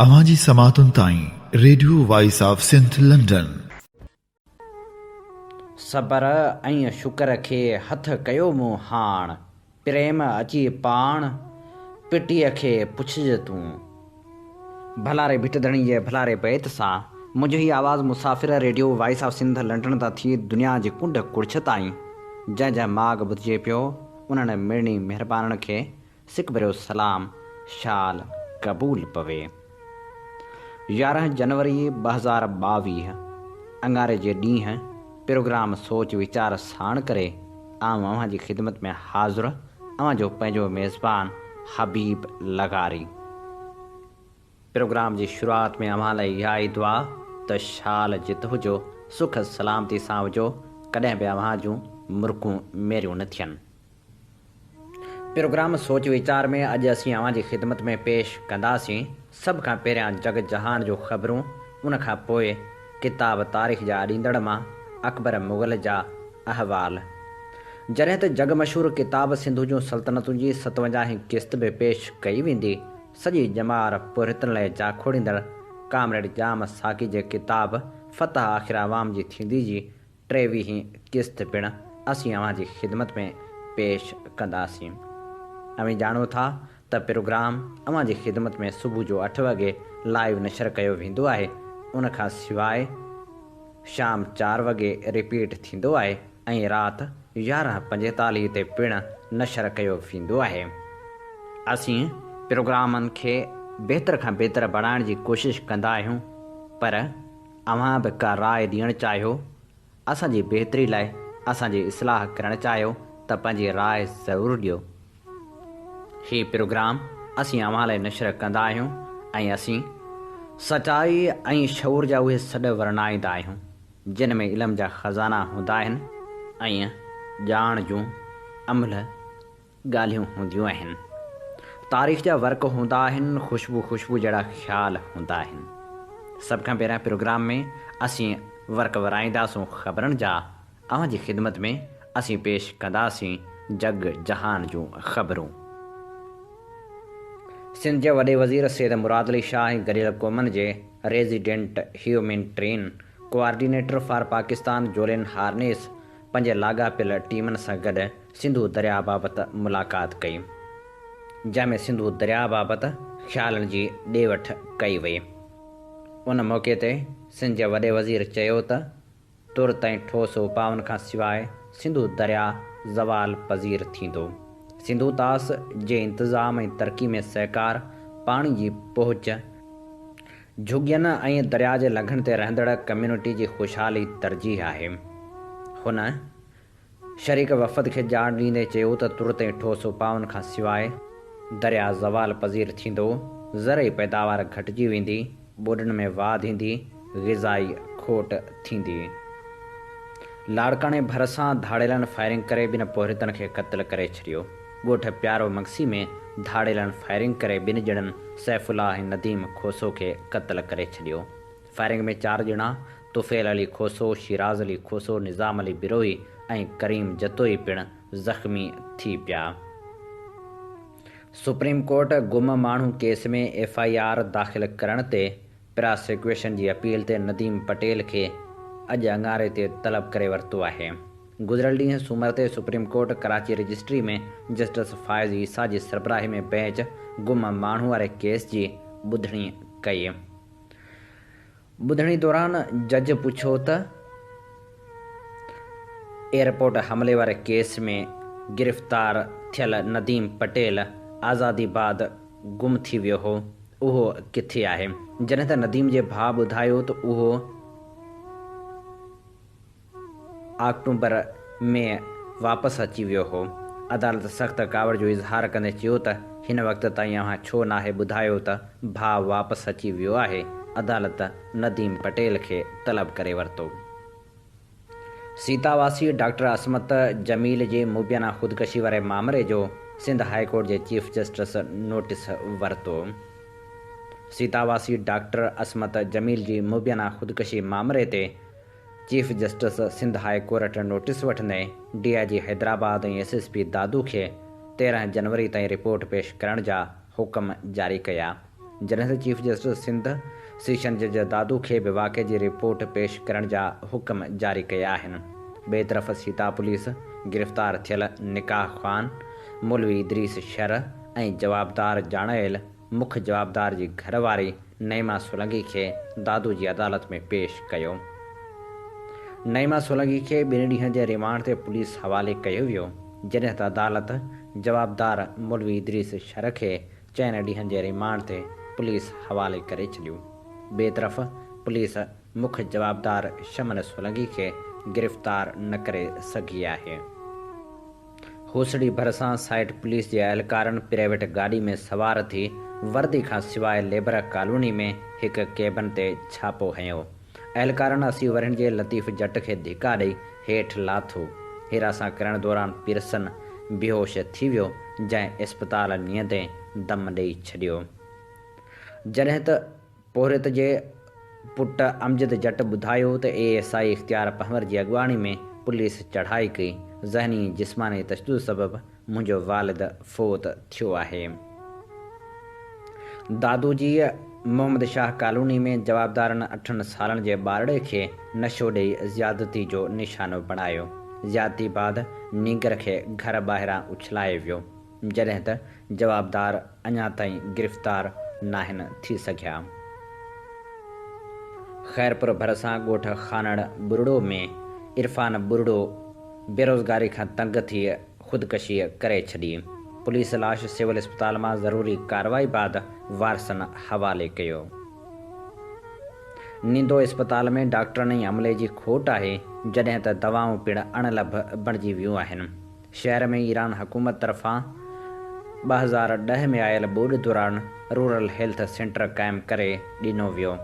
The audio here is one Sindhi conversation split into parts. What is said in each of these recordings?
اوهان جي سماعتن تائين radio voice of Sindh London. صبر ۽ شڪر کي هٿ ڪيو مون هاڻ، پريم اچي پاڻ، پٽيء کي پڇج تون. ڀلاري ڀٽ ڌڻي جي ڀلاري بيت سان منهنجو هي آواز مسافر radio voice of Sindh London تان ٿي دنيا جي ڪنڊ ڪڙڇ تائين جنهن جنهن ماڳ ٻڌجي پيو انهن مڙني مهربانن کي سڪ ڀريو سلام شال قبول پوي. 11 جنوري 2022 اڱاري جي ڏينهن پروگرام سوچ ويچار ساڻ ڪري آئون اوهان جي خدمت ۾ حاضر اوهان جو پنهنجو ميزبان حبيب لغاري. پروگرام جي شروعات ۾ اوهان لاء اها ئي دعا ته شال جت هجو سک سلامتي سان هجو ڪڏهن به اوهان جون مرڪون ميريون نه ٿين. پروگرام سوچ ويچار ۾ اڄ اسين اوهان جي خدمت ۾ پيش ڪنداسين سڀ کان پهريان جڳ جهان جون خبرون ان کان پوء ڪتاب تاريخ جا اڏيندڙ مان اڪبر مغل جا احوال جڏهن ته جڳ مشهور ڪتاب سنڌو جون سلطنتون جي ستونجاهين قسط به پيش ڪئي ويندي سڄي ڄمار پورهيتن لاء جاکوڙيندڙ ڪامريڊ ڄام ساقي جي ڪتاب فتح آخر عوام جي ٿيندي جي ٽيويهين قسط پڻ اسين اوهان جي خدمت ۾ پيش ڪنداسين. اوهين ڄاڻو ٿا ته پروگرام اوهان جي خدمت ۾ صبح جو اٺ وڳي لائيو نشر ڪيو ويندو آهي ان کان سواء شام چار وڳي رپيٽ ٿيندو آهي ۽ رات 11:45 تي پڻ نشر ڪيو ويندو آهي. اسين پروگرامن کي بهتر کان بهتر بڻائڻ جي ڪوشش ڪندا آهيون پر اوهان به ڪا راء ڏيڻ چاهيو، اسان جي بهتري لاء اسان جي اصلاح ڪرڻ چاهيو ته پنهنجي راء ضرور ڏيو. هي پروگرام اسين اوهان لاء نشر ڪندا آهيون ۽ اسين سچائي ۽ شعور جا اهي سڏ ورنائيندا آهيون جن ۾ علم جا خزانا هوندا آهن ۽ ڄاڻ جون املهه ڳالهيون هونديون آهن. تاريخ جا ورق هوندا آهن، خوشبو خوشبو جهڙا خيال هوندا آهن. سڀ کان پهريان پروگرام ۾ اسين ورق ورائينداسون خبرن جا، اوهان جي خدمت ۾ اسين پيش ڪنداسين جڳ جهان جون خبرون. سنڌ جي وڏي وزير سيد مراد علي شاهه ۽ گڏيل قومن جي resident humanitarian coordinator for Pakistan Julien Harneis پنهنجي لاڳاپيل ٽيمن سان گڏ سنڌو درياء بابت ملاقات ڪئي، جنهن ۾ سنڌو درياء بابت خيالن جي ڏي وٺ ڪئي وئي. ان موقعي تي سنڌ جي وڏي وزير چيو ته ترت ۽ ٺوس اپائن کان سواء سنڌو درياء زوال پذير ٿيندو. سنڌو طاس جي انتظام ۽ ترقي ۾ سهڪار، پاڻي جي پهچ، جهڳين ۽ درياء جي لنگهن تي رهندڙ ڪميونٽي جي خوشحالي ترجيح آهي. هن شريڪ وفد کي ڄاڻ ڏيندي چيو ته ترت ۽ ٺوس اپائن کان سواء درياء زوال پذير ٿيندو، زرعي پيداوار گهٽجي ويندي، ٻوڏن ۾ واڌ ايندي، غذائي کوٽ ٿيندي. لاڙڪاڻي ڀرسان ڌاڙيلن فائرنگ ڪري ٻن پورهيتن کي قتل ڪري ڇڏيو. ڳوٺ پيارو مگسي ۾ ڌاڙيلن فائرنگ ڪري ٻن ڄڻن سيف الله ۽ نديم کوسو کي قتل ڪري ڇڏيو. فائرنگ ۾ چار ڄڻا طفيل علي کوسو، شيراز علي کوسو، نظام علي بروهي ۽ ڪريم جتوئي پڻ زخمي ٿي پيا. سپريم ڪورٽ گم ماڻهو ڪيس ۾ ايف I R داخل ڪرڻ تي پراسيڪيوشن جي اپيل تي نديم پٽيل کي اڄ اڱاري تي طلب ڪري ورتو آهي. گذريل ڏينهن سومر تي supreme court Karachi registry ۾ justice Faez Isa جي سربراهي ۾ بئنچ گم ماڻهو واري ڪيس جي ٻڌڻي ڪئي. ٻڌڻي دوران جج پڇيو ته ايئرپورٽ حملي واري ڪيس ۾ گرفتار ٿيل نديم پٽيل آزادي بعد گم ٿي ويو هو، اهو ڪٿي آهي؟ جڏهن ته نديم جي ڀاء ٻڌايو ته اهو آڪٽوبر ۾ واپس اچي ويو هو. عدالت سخت ڪاوڙ جو اظهار ڪندي چيو ته هن وقت تائين اوهان ڇو ناهي ٻڌايو ته ڀاء واپس اچي ويو آهي، عدالت نديم پٽيل کي طلب ڪري ورتو. سيتا واسي ڊاڪٽر عصمت جميل جي مبينا خودڪشي واري مامري جو سنڌ هاء ڪورٽ جي چيف جسٽس نوٽيس ورتو. سيتا واسي ڊاڪٽر عصمت جميل جي مبينا خودڪشي مامري تي chief justice Sindh high court notice وٺندي D I G Hyderabad ۽ S S P Dadu کي 13 جنوري تائين رپورٽ پيش ڪرڻ جا حڪم جاري ڪيا. جڏهن ته چيف جسٽس سنڌ سيشن جج دادو کي به واقعي جي رپورٽ پيش ڪرڻ جا حڪم جاري ڪيا آهن. ٻئي طرف سيتا پوليس گرفتار ٿيل نڪاح خوان مولوي ادريس شر ۽ جوابدار ڄاڻايل مک جوابدار جي گهر واري نعيمه سولنگي کي دادو جي عدالت ۾ پيش ڪيو. نعيمه سولنگي کي ٻن ڏينهن جي ريمانڊ تي پوليس حوالي ڪيو ويو، جڏهن ته عدالت جوابدار مولوي ادريس شر کي چئن ڏينهن جي ريمانڊ تي پوليس حوالي ڪري ڇڏيو. ٻئي طرف پوليس مک جوابدار شمن سولنگي کي گرفتار نه ڪري سگهي آهي. هوسڙي ڀرسان سائيٽ پوليس جي اهلڪارن پرائيويٽ گاڏي ۾ سوار ٿي وردي کان سواء ليبر ڪالوني ۾ هڪ ڪيبن تي ڇاپو هنيو. اهلڪارن 80 ورهين جي لطيف جٽ کي ڌڪا ڏئي هيٺ لاٿو. هراسان ڪرڻ دوران پيرسن بيهوش ٿي ويو جنهن اسپتال نيندي دم ڏئي ڇڏيو. جڏهن ته پورهيت جي پٽ امجد جٽ ٻڌايو ته اي ايس I اختيار پنهور جي اڳواڻي ۾ پوليس چڙهائي ڪئي، ذهني ۽ جسماني تشدد سبب منهنجو والد فوت ٿيو آهي. دادو جي محمد شاهه ڪالوني ۾ جوابدارن اٺن سالن جي ٻارڙي کي نشو ڏئي زيادتي جو نشانو بڻايو، زيادتي بعد نينگر کي گهر ٻاهران اڇلايو ويو. جڏهن ته جوابدار اڃا تائين گرفتار ناهن ٿي سگهيا. خيرپور ڀرسان ڳوٺ خانڻ ٻرڙو ۾ عرفان ٻرڙو بيروزگاري کان تنگ ٿي خودڪشي ڪري ڇڏي. پوليس لاش سول اسپتال مان ضروري ڪارروائي بعد وارثن حوالي ڪيو. نندو اسپتال ۾ ڊاڪٽرن ۽ عملي جي کوٽ آهي، جڏهن ته دوائون پڻ اڻلڀ بڻجي ويون آهن. شهر ۾ ايران حڪومت طرفان 2010 ۾ آيل ٻوڏ دوران رورل هيلٿ سينٽر قائم ڪري ڏنو ويو.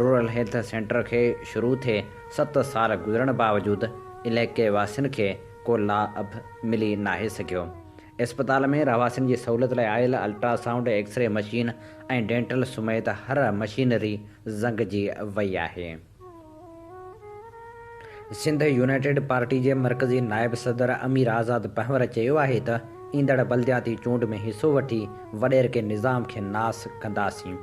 رورل هيلٿ سينٽر کي شروع ٿئي ست سال گذرڻ باوجود علائقي واسين کي ڪو لاڀ ملي ناهي سگهيو. اسپتال ۾ رهواسين جي سهولت لاء آيل الٽراسائونڊ، ايڪسري مشين ۽ ڊينٽل سميت هر مشينري زنگجي وئي آهي. سنڌ يونائيٽيڊ پارٽي جي مرڪزي نائب صدر امير آزاد پنهور چيو آهي ته ايندڙ بلدياتي چونڊ ۾ حصو وٺي وڏيرڪي نظام کي ناس ڪنداسين.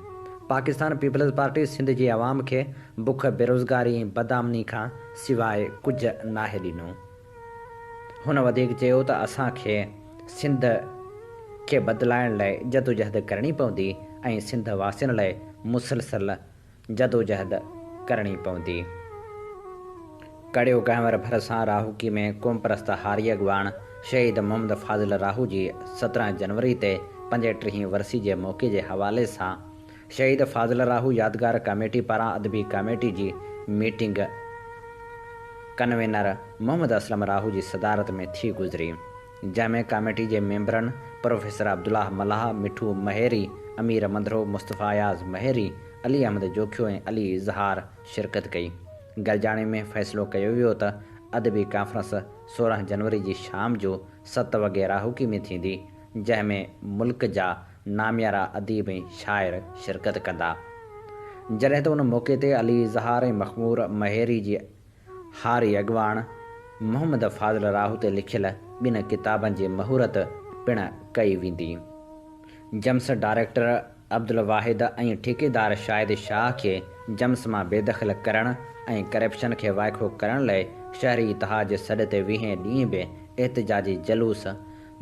پاڪستان پيپلز پارٽي سنڌ جي عوام کي بک، بيروزگاري ۽ بدامني کان سواء ڪجهه ناهي ڏنو. هن وڌيڪ چيو ته اسان کي سنڌ کي بدلائڻ لاء جدوجهد ڪرڻي پوندي ۽ سنڌ واسين لاء مسلسل جدوجهد ڪرڻي پوندي. ڪڙيو گهنور ڀرسان راهوڪي ۾ قومپرست هاري اڳواڻ شهيد محمد فاضل راهو جي 17 جنوري تي پنجٽيهين ورسي جي موقعي جي حوالي سان شهيد فاضل راهو يادگار ڪاميٽي پاران ادبي ڪاميٽي جي ميٽنگ ڪنوينر محمد اسلم راهو جي صدارت ۾ ٿي گذري. جنهن ۾ ڪاميٽي جي ميمبرن پروفيسر عبدالله ملاح، مٺو مهيري، امير منڌرو، مصطفيٰ اياز مهيري، علي احمد جوکيو ۽ علي اظهار شرڪت ڪئي. گڏجاڻي ۾ فيصلو ڪيو ويو ته ادبي ڪانفرنس 16 جنوري جي شام جو ست وڳي راهوڪي ۾ ٿيندي، جنهن ۾ ملڪ جا ناميارا اديب ۽ شاعر شرڪت ڪندا. جڏهن ته ان موقعي تي علي اظهار ۽ مخمور مهيري جي هاري اڳواڻ محمد فاضل راهو تي لکيل ٻن ڪتابن جي مهورت پڻ ڪئي ويندي. جمس ڊائريڪٽر عبدالواحد ۽ ٺيڪيدار شاهد شاهه کي جمس مان بيدخل ڪرڻ ۽ ڪرپشن کي وائکو ڪرڻ لئي شهري اتحاد جي سڏ تي ويهين ڏينهن به احتجاجي جلوس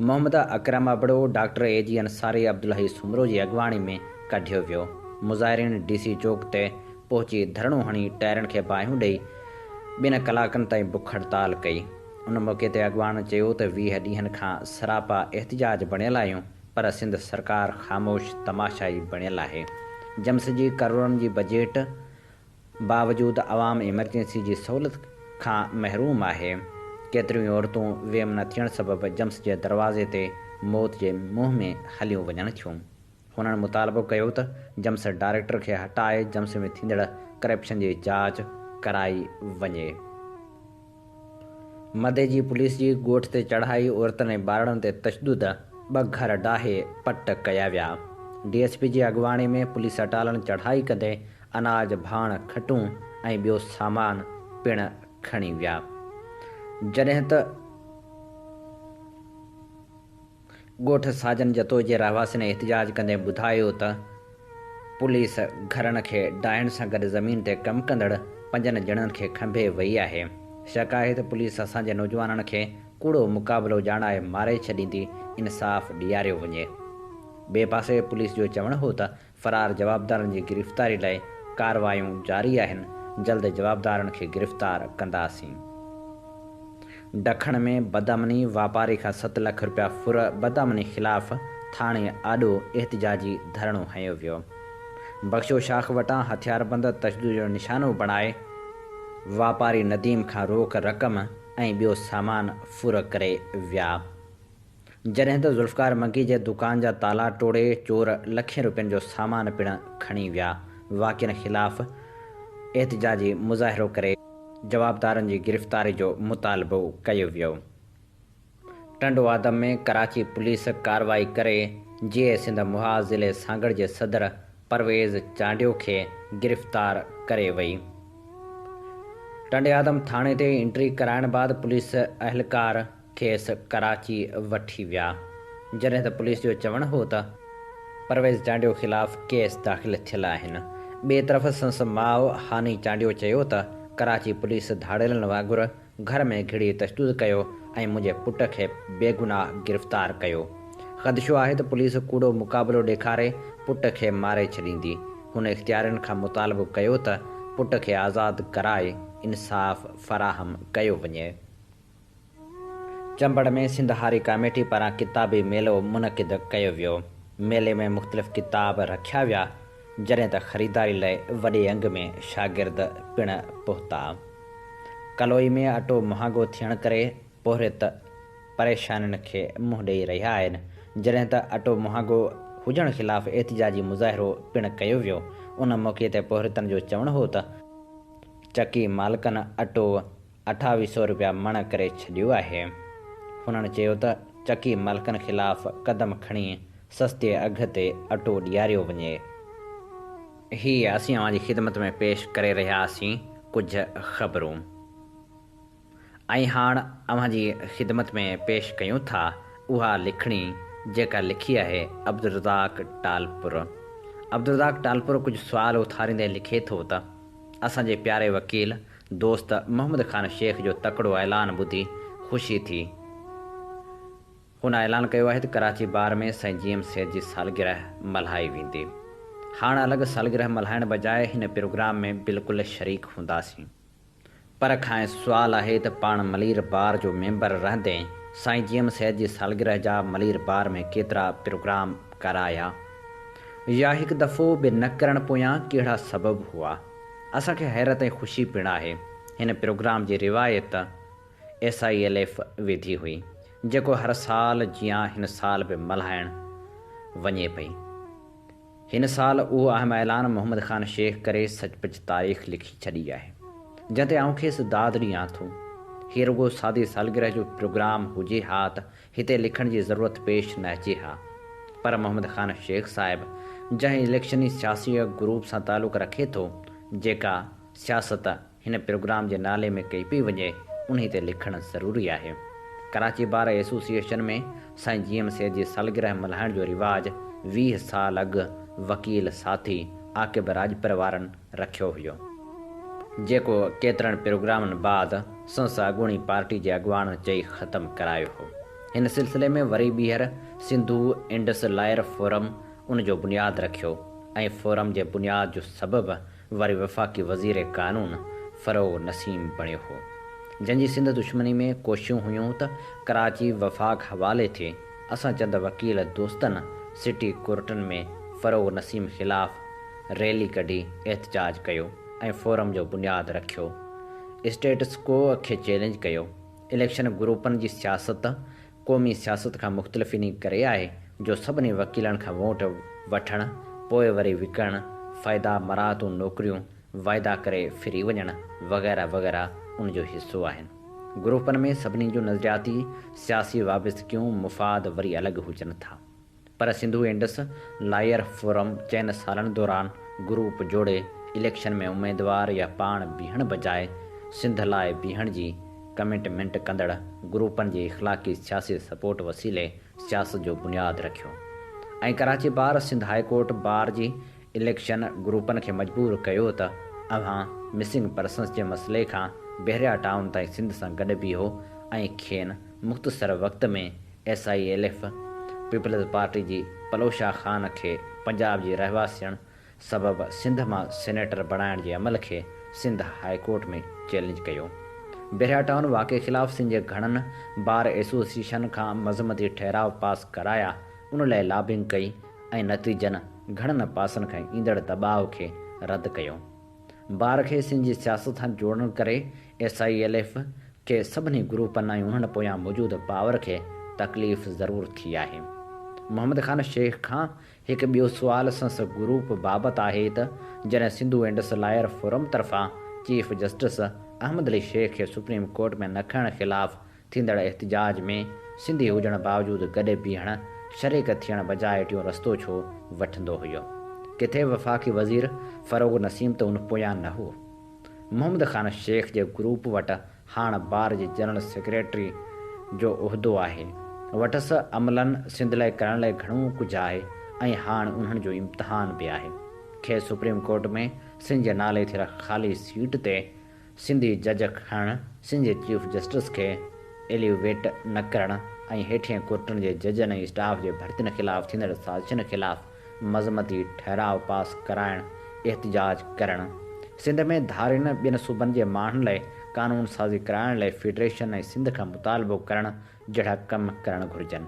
محمد اڪرم ابڙو، ڊاڪٽر اي جي انصاري، عبدالحئي سومرو جي اڳواڻي ۾ ڪڍيو ويو. مظاهرين ڊي سي چوڪ تي پهچي ڌرڻو هڻي ٽائرن کي باهيون ڏئي ٻن ڪلاڪن تائين بک هڙتال ڪئي. ان موقعي تي اڳواڻن چيو ته 20 ڏينهن کان سراپا احتجاج بڻيل آهيون پر سنڌ سرڪار خاموش تماشائي بڻيل آهي. جمس جي ڪروڙن جي بجيٽ باوجود عوام ايمرجنسي جي سهولت کان محروم آهي. ڪيتريون ئي عورتون ويم نه ٿيڻ سبب جمس جي دروازي تي موت جي منهن ۾ هليون وڃن ٿيون. هنن مطالبو ڪيو ته جمس ڊائريڪٽر کي هٽائي جمس ۾ ٿيندڙ ڪرپشن جي جاچ ڪرائي وڃي. مدئجي پوليس جي ڳوٺ تي چڙهائي، عورتن ۽ ٻارڙن تي تشدد، ٻه گهر ڊاهي پٽ ڪيا ويا. ڊي ايس پي جي اڳواڻي ۾ پوليس اٽالن چڙهائي ڪندي اناج، ڀاڻ، کٽون ۽ ٻيو سامان پڻ کڻي ويا. جڏهن ته ڳوٺ ساجن جتوئي جي رهواسين احتجاج ڪندي ٻڌايو ته. پوليس گهرن کي ڊاهڻ سان گڏ زمين تي ڪم ڪندڙ پنجن ڄڻن کي کنڀي وئي آهي. شڪ آهي ته پوليس اسان جي نوجوانن کي ڪوڙو مقابلو ڄاڻائي ماري ڇڏيندي، انصاف ڏياريو وڃي. ٻئي پاسي پوليس جو چوڻ هو ته فرار جوابدارن جي گرفتاري لاء ڪارروايون جاري آهن، جلد جوابدارن کي گرفتار ڪنداسين. ڊکڻ ۾ بدامني، واپاري کان ست لک رپيا ڦر، بدامني خلاف ٿاڻي آڏو احتجاجي ڌرڻو هنيو ويو. بخشو شاخ وٽان هٿياربند تشدد جو نشانو بڻائي واپاري نديم کان روڪ رقم ۽ ٻيو سامان ڦر ڪري ويا. جڏهن ته ذوالفقار منگي جي دڪان جا تالا ٽوڙي چور لکين روپين جو سامان پڻ کڻي ويا، واقعن خلاف احتجاجي مظاهرو ڪري جوابدارن جي گرفتاري جو مطالبو ڪيو ويو. ٽنڊو آدم ۾ ڪراچي پوليس ڪارروائي ڪري جيئي سنڌ محاذ ضلعي سانگهڙ جي صدر پرويز چانڊيو کي گرفتار ڪري وئي. ٽنڊي آدم ٿاڻي تي انٽري ڪرائڻ بعد پوليس اهلڪار کيس ڪراچي وٺي ويا، جڏهن ته پوليس جو چوڻ هو ته پرويز چانڊيو خلاف ڪيس داخل ٿيل آهن. ٻئي طرف سندس ماء هاني چانڊيو چيو ته ڪراچي پوليس ڌاڙيلن وانگر گهر ۾ گهڙي تشدد ڪيو ۽ منهنجي پٽ کي بيگناهه گرفتار ڪيو. خدشو آهي ته پوليس ڪوڙو مقابلو ڏيکاري پٽ کي ماري ڇڏيندي. هن اختيارين کان مطالبو ڪيو ته پٽ کي آزاد ڪرائي انصاف فراهم ڪيو وڃي. چمبڙ ۾ سنڌ هاري ڪاميٽي پاران ڪتابي ميلو منعقد ڪيو ويو. ميلي ۾ مختلف ڪتاب رکيا ويا، جڏهن ته خريداري لاء وڏي انگ ۾ شاگرد پڻ پهتا. ڪلوئي ۾ اٽو مهانگو ٿيڻ ڪري پورهيت پريشانين کي منهن ڏئي رهيا آهن، جڏهن ته اٽو مهانگو هجڻ خلاف احتجاجي مظاهرو پڻ ڪيو ويو. ان موقعي تي پورهيتن جو چوڻ هو ته چڪي مالڪن اٽو اٺاويهه سئو رپيا مڻ ڪري ڇڏيو آهي. هنن چيو ته چڪي مالڪن خلاف قدم کڻي سستي اگهه تي اٽو ڏياريو وڃي. هي اسين اوهان جي خدمت ۾ پيش ڪري رهيا آسين ڪجهه خبرون ۽ هاڻ اوهان جي خدمت ۾ پيش ڪيون ٿا اها لکڻي جيڪا لکي آهي عبدالرزاق ٽالپر. عبدالرزاق ٽالپر ڪجهه سوال اٿاريندي لکي ٿو ته. اسان جي پياري وڪيل دوست محمد خان شيخ جو تڪڙو اعلان ٻڌي خوشي ٿي. هن اعلان ڪيو آهي ته ڪراچي بار ۾ سائين جي ايم سيد جي سالگرهه ملهائي ويندي. هاڻ الڳ سالگرهه ملهائڻ بجاء هن پروگرام ۾ بلڪل شريڪ هونداسين. پر کانئس سوال آهي ته پاڻ ملير بار جو ميمبر رهندي سائين جي ايم سيد جي سالگرهه جا ملير بار ۾ ڪيترا پروگرام ڪرايا؟ يا هڪ دفعو به نه ڪرڻ پويان ڪهڙا سبب هئا؟ اسان کي حيرت ۽ خوشي پڻ آهي. هن پروگرام جي روايت ايس I L F وڌي هئي، جيڪو هر سال جيان هن سال به ملهائڻ وڃي پئي. هن سال اهو اهم اعلان محمد خان شيخ ڪري سچ پچ تاريخ لکي ڇڏي آهي، جنهن تي آئون کيس داد ڏيان ٿو. هي رڳو سادي سالگرهه جو پروگرام هجي ها ته هتي لکڻ جي ضرورت پيش نه اچي ها پر محمد خان شيخ صاحب جنهن اليڪشني سياسي گروپ سان تعلق رکي ٿو جيڪا سياست هن پروگرام جي نالي ۾ ڪئي پئي وڃي انهي تي لکڻ ضروري آهي. ڪراچي بار ايسوسيئيشن ۾ سائين جي ايم سيد جي سالگرهه ملهائڻ جو رواج 20 سال اڳ وڪيل ساٿي عاقب راڄپر وارن رکيو هيو. جيڪو ڪيترن پروگرامن بعد سندس اڳوڻي پارٽي جي اڳواڻن چئي ختم ڪرايو هو. هن سلسلي ۾ وري ٻيهر سنڌو انڊس لائر فورم ان جو بنياد رکيو ۽ فورم جي بنياد جو سبب وري وفاقي وزير قانون فروغ نسيم بڻيو هو. جنهن جي سنڌ دشمني ۾ ڪوششون هيون ته ڪراچي وفاق حوالي ٿئي. اسان چند وڪيل دوستن سٽي ڪورٽن ۾ فروغ نسيم خلاف ريلي ڪڍي احتجاج ڪيو ۽ فورم جو بنياد رکيو. اسٽيٽس ڪو کي چئلينج ڪيو. اليڪشن گروپن جي سياست قومي سياست کان مختلف انهي ڪري آهي جو سڀني وڪيلن کان ووٽ وٺڻ، پوء وري وڪڻڻ، فائدا، مراعتون، نوڪريون، واعدا ڪري ڦري وڃڻ وغيره وغيره ان جو حصو آهن. گروپن ۾ سڀني جون نظرياتي سياسي وابستگيون، مفاد وري الڳ هجن ٿا. پر سنڌو انڊس لائير فورم چئن سالن دوران گروپ جوڙي اليڪشن ۾ اميدوار يا پاڻ بيهڻ بجاء سنڌ لاء بيهڻ جي ڪمٽمينٽ ڪندڙ گروپن جي اخلاقي سياسي سپورٽ وسيلي سياست جو بنياد رکيو ۽ Karachi bar Sindh high court bar جي اليڪشن گروپن کي مجبور ڪيو ته اوهان مسنگ پرسنز جي مسئلي کان بحريا ٽائون تائين سنڌ سان گڏ بيهو ۽ کين مختصر وقت ۾ S I L F Peoples Party جي پلوشا خان کي پنجاب جي رهواسيڻ سبب سنڌ مان سينيٽر بڻائڻ جي عمل کي سنڌ هاء ڪورٽ ۾ چئلينج ڪيو. بحريا ٽائون واقعي خلاف سنڌ جي گهڻن بار ايسوسيئيشن کان مذمتي ٺهراء پاس ڪرايا، ان لاء لابنگ ڪئي ۽ نتيجن گهڻن پاسن کان ايندڙ دٻاء کي رد ڪيو. بار کي سنڌ جي سياست سان جوڙڻ ڪري ايس I L F کي سڀني گروپن ۽ انهن پويان موجود پاور کي تڪليف ضرور ٿي آهي. محمد خان شيخ کان هڪ ٻيو سوال سنس گروپ بابت آهي ته جڏهن سنڌو انڊس لائر فورم طرفان چيف جسٽس احمد علي شيخ کي سپريم ڪورٽ ۾ نه کڻڻ خلاف ٿيندڙ احتجاج ۾ سنڌي هجڻ باوجود گڏ بيهڻ، شريڪ ٿيڻ بجاء ٽيون رستو ڇو وٺندو هيو؟ ڪٿي وفاقي وزير فروغ نسيم ته ان پويان نه هو. محمد خان شيخ جي گروپ وٽ هاڻ بار جي جنرل سيڪريٽري جو عهدو آهي. وٽس عملاً سنڌ لاء ڪرڻ لاء گهڻو ڪجهه آهي ۽ هاڻ انهن جو امتحان به آهي. کيس سپريم ڪورٽ ۾ سنڌ جي نالي ٿيل خالي سيٽ تي سنڌي جج کڻڻ، سنڌ جي چيف جسٽس کي ايليويٽ نه ڪرڻ ۽ هيٺين ڪورٽن جي ججن ۽ اسٽاف جي ڀرتين خلاف ٿيندڙ سازشن خلاف مذمتي ٺهراء پاس ڪرائڻ، احتجاج ڪرڻ، سنڌ ۾ ڌارين ٻين صوبن جي ماڻهن لاء قانون سازي ڪرائڻ لاء فيڊريشن ۽ سنڌ کان مطالبو ڪرڻ جهڙا ڪم ڪرڻ گهرجن.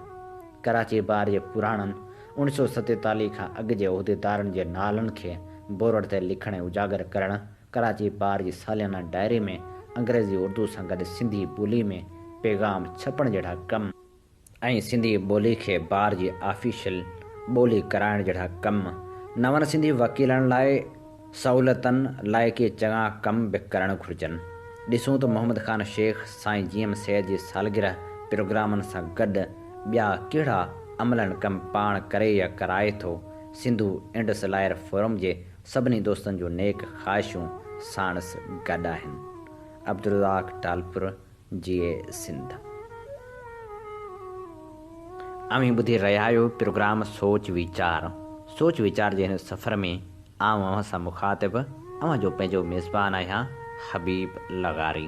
ڪراچي بار جي پراڻن 1947 کان اڳ جي عهديدارن جي نالن کي بورڊ تي لکڻ ۽ اجاگر ڪرڻ، ڪراچي بار جي ساليانه ڊائري ۾ انگريزي اردو سان گڏ سنڌي ٻولي ۾ پيغام ڇپڻ جهڙا ڪم، ۽ سنڌي ٻولي کي بار جي آفيشل ٻولي ڪرائڻ جهڙا ڪم، نون سنڌي وڪيلن لاء سهولتن لاء ڪي چڱا ڪم به ڪرڻ گهرجن. ڏسون ته محمد خان شيخ سائين جي ايم سيد جي سالگرهه پروگرامن سان گڏ ٻيا ڪهڙا عملن ڪم پاڻ ڪري يا ڪرائي ٿو. سنڌو انڊس لائر فورم جي سڀني دوستن جون نيڪ خواهشون ساڻس گڏ آهن. عبدالرزاق ٽالپر. جيئي سنڌ. اوهين ٻڌي رهيا آهيو پروگرام سوچ ويچار. سوچ ويچار جي هن سفر ۾ آئون اوهان سان مخاطب اوهان جو پنهنجو ميزبان آهيان حبيب لغاري.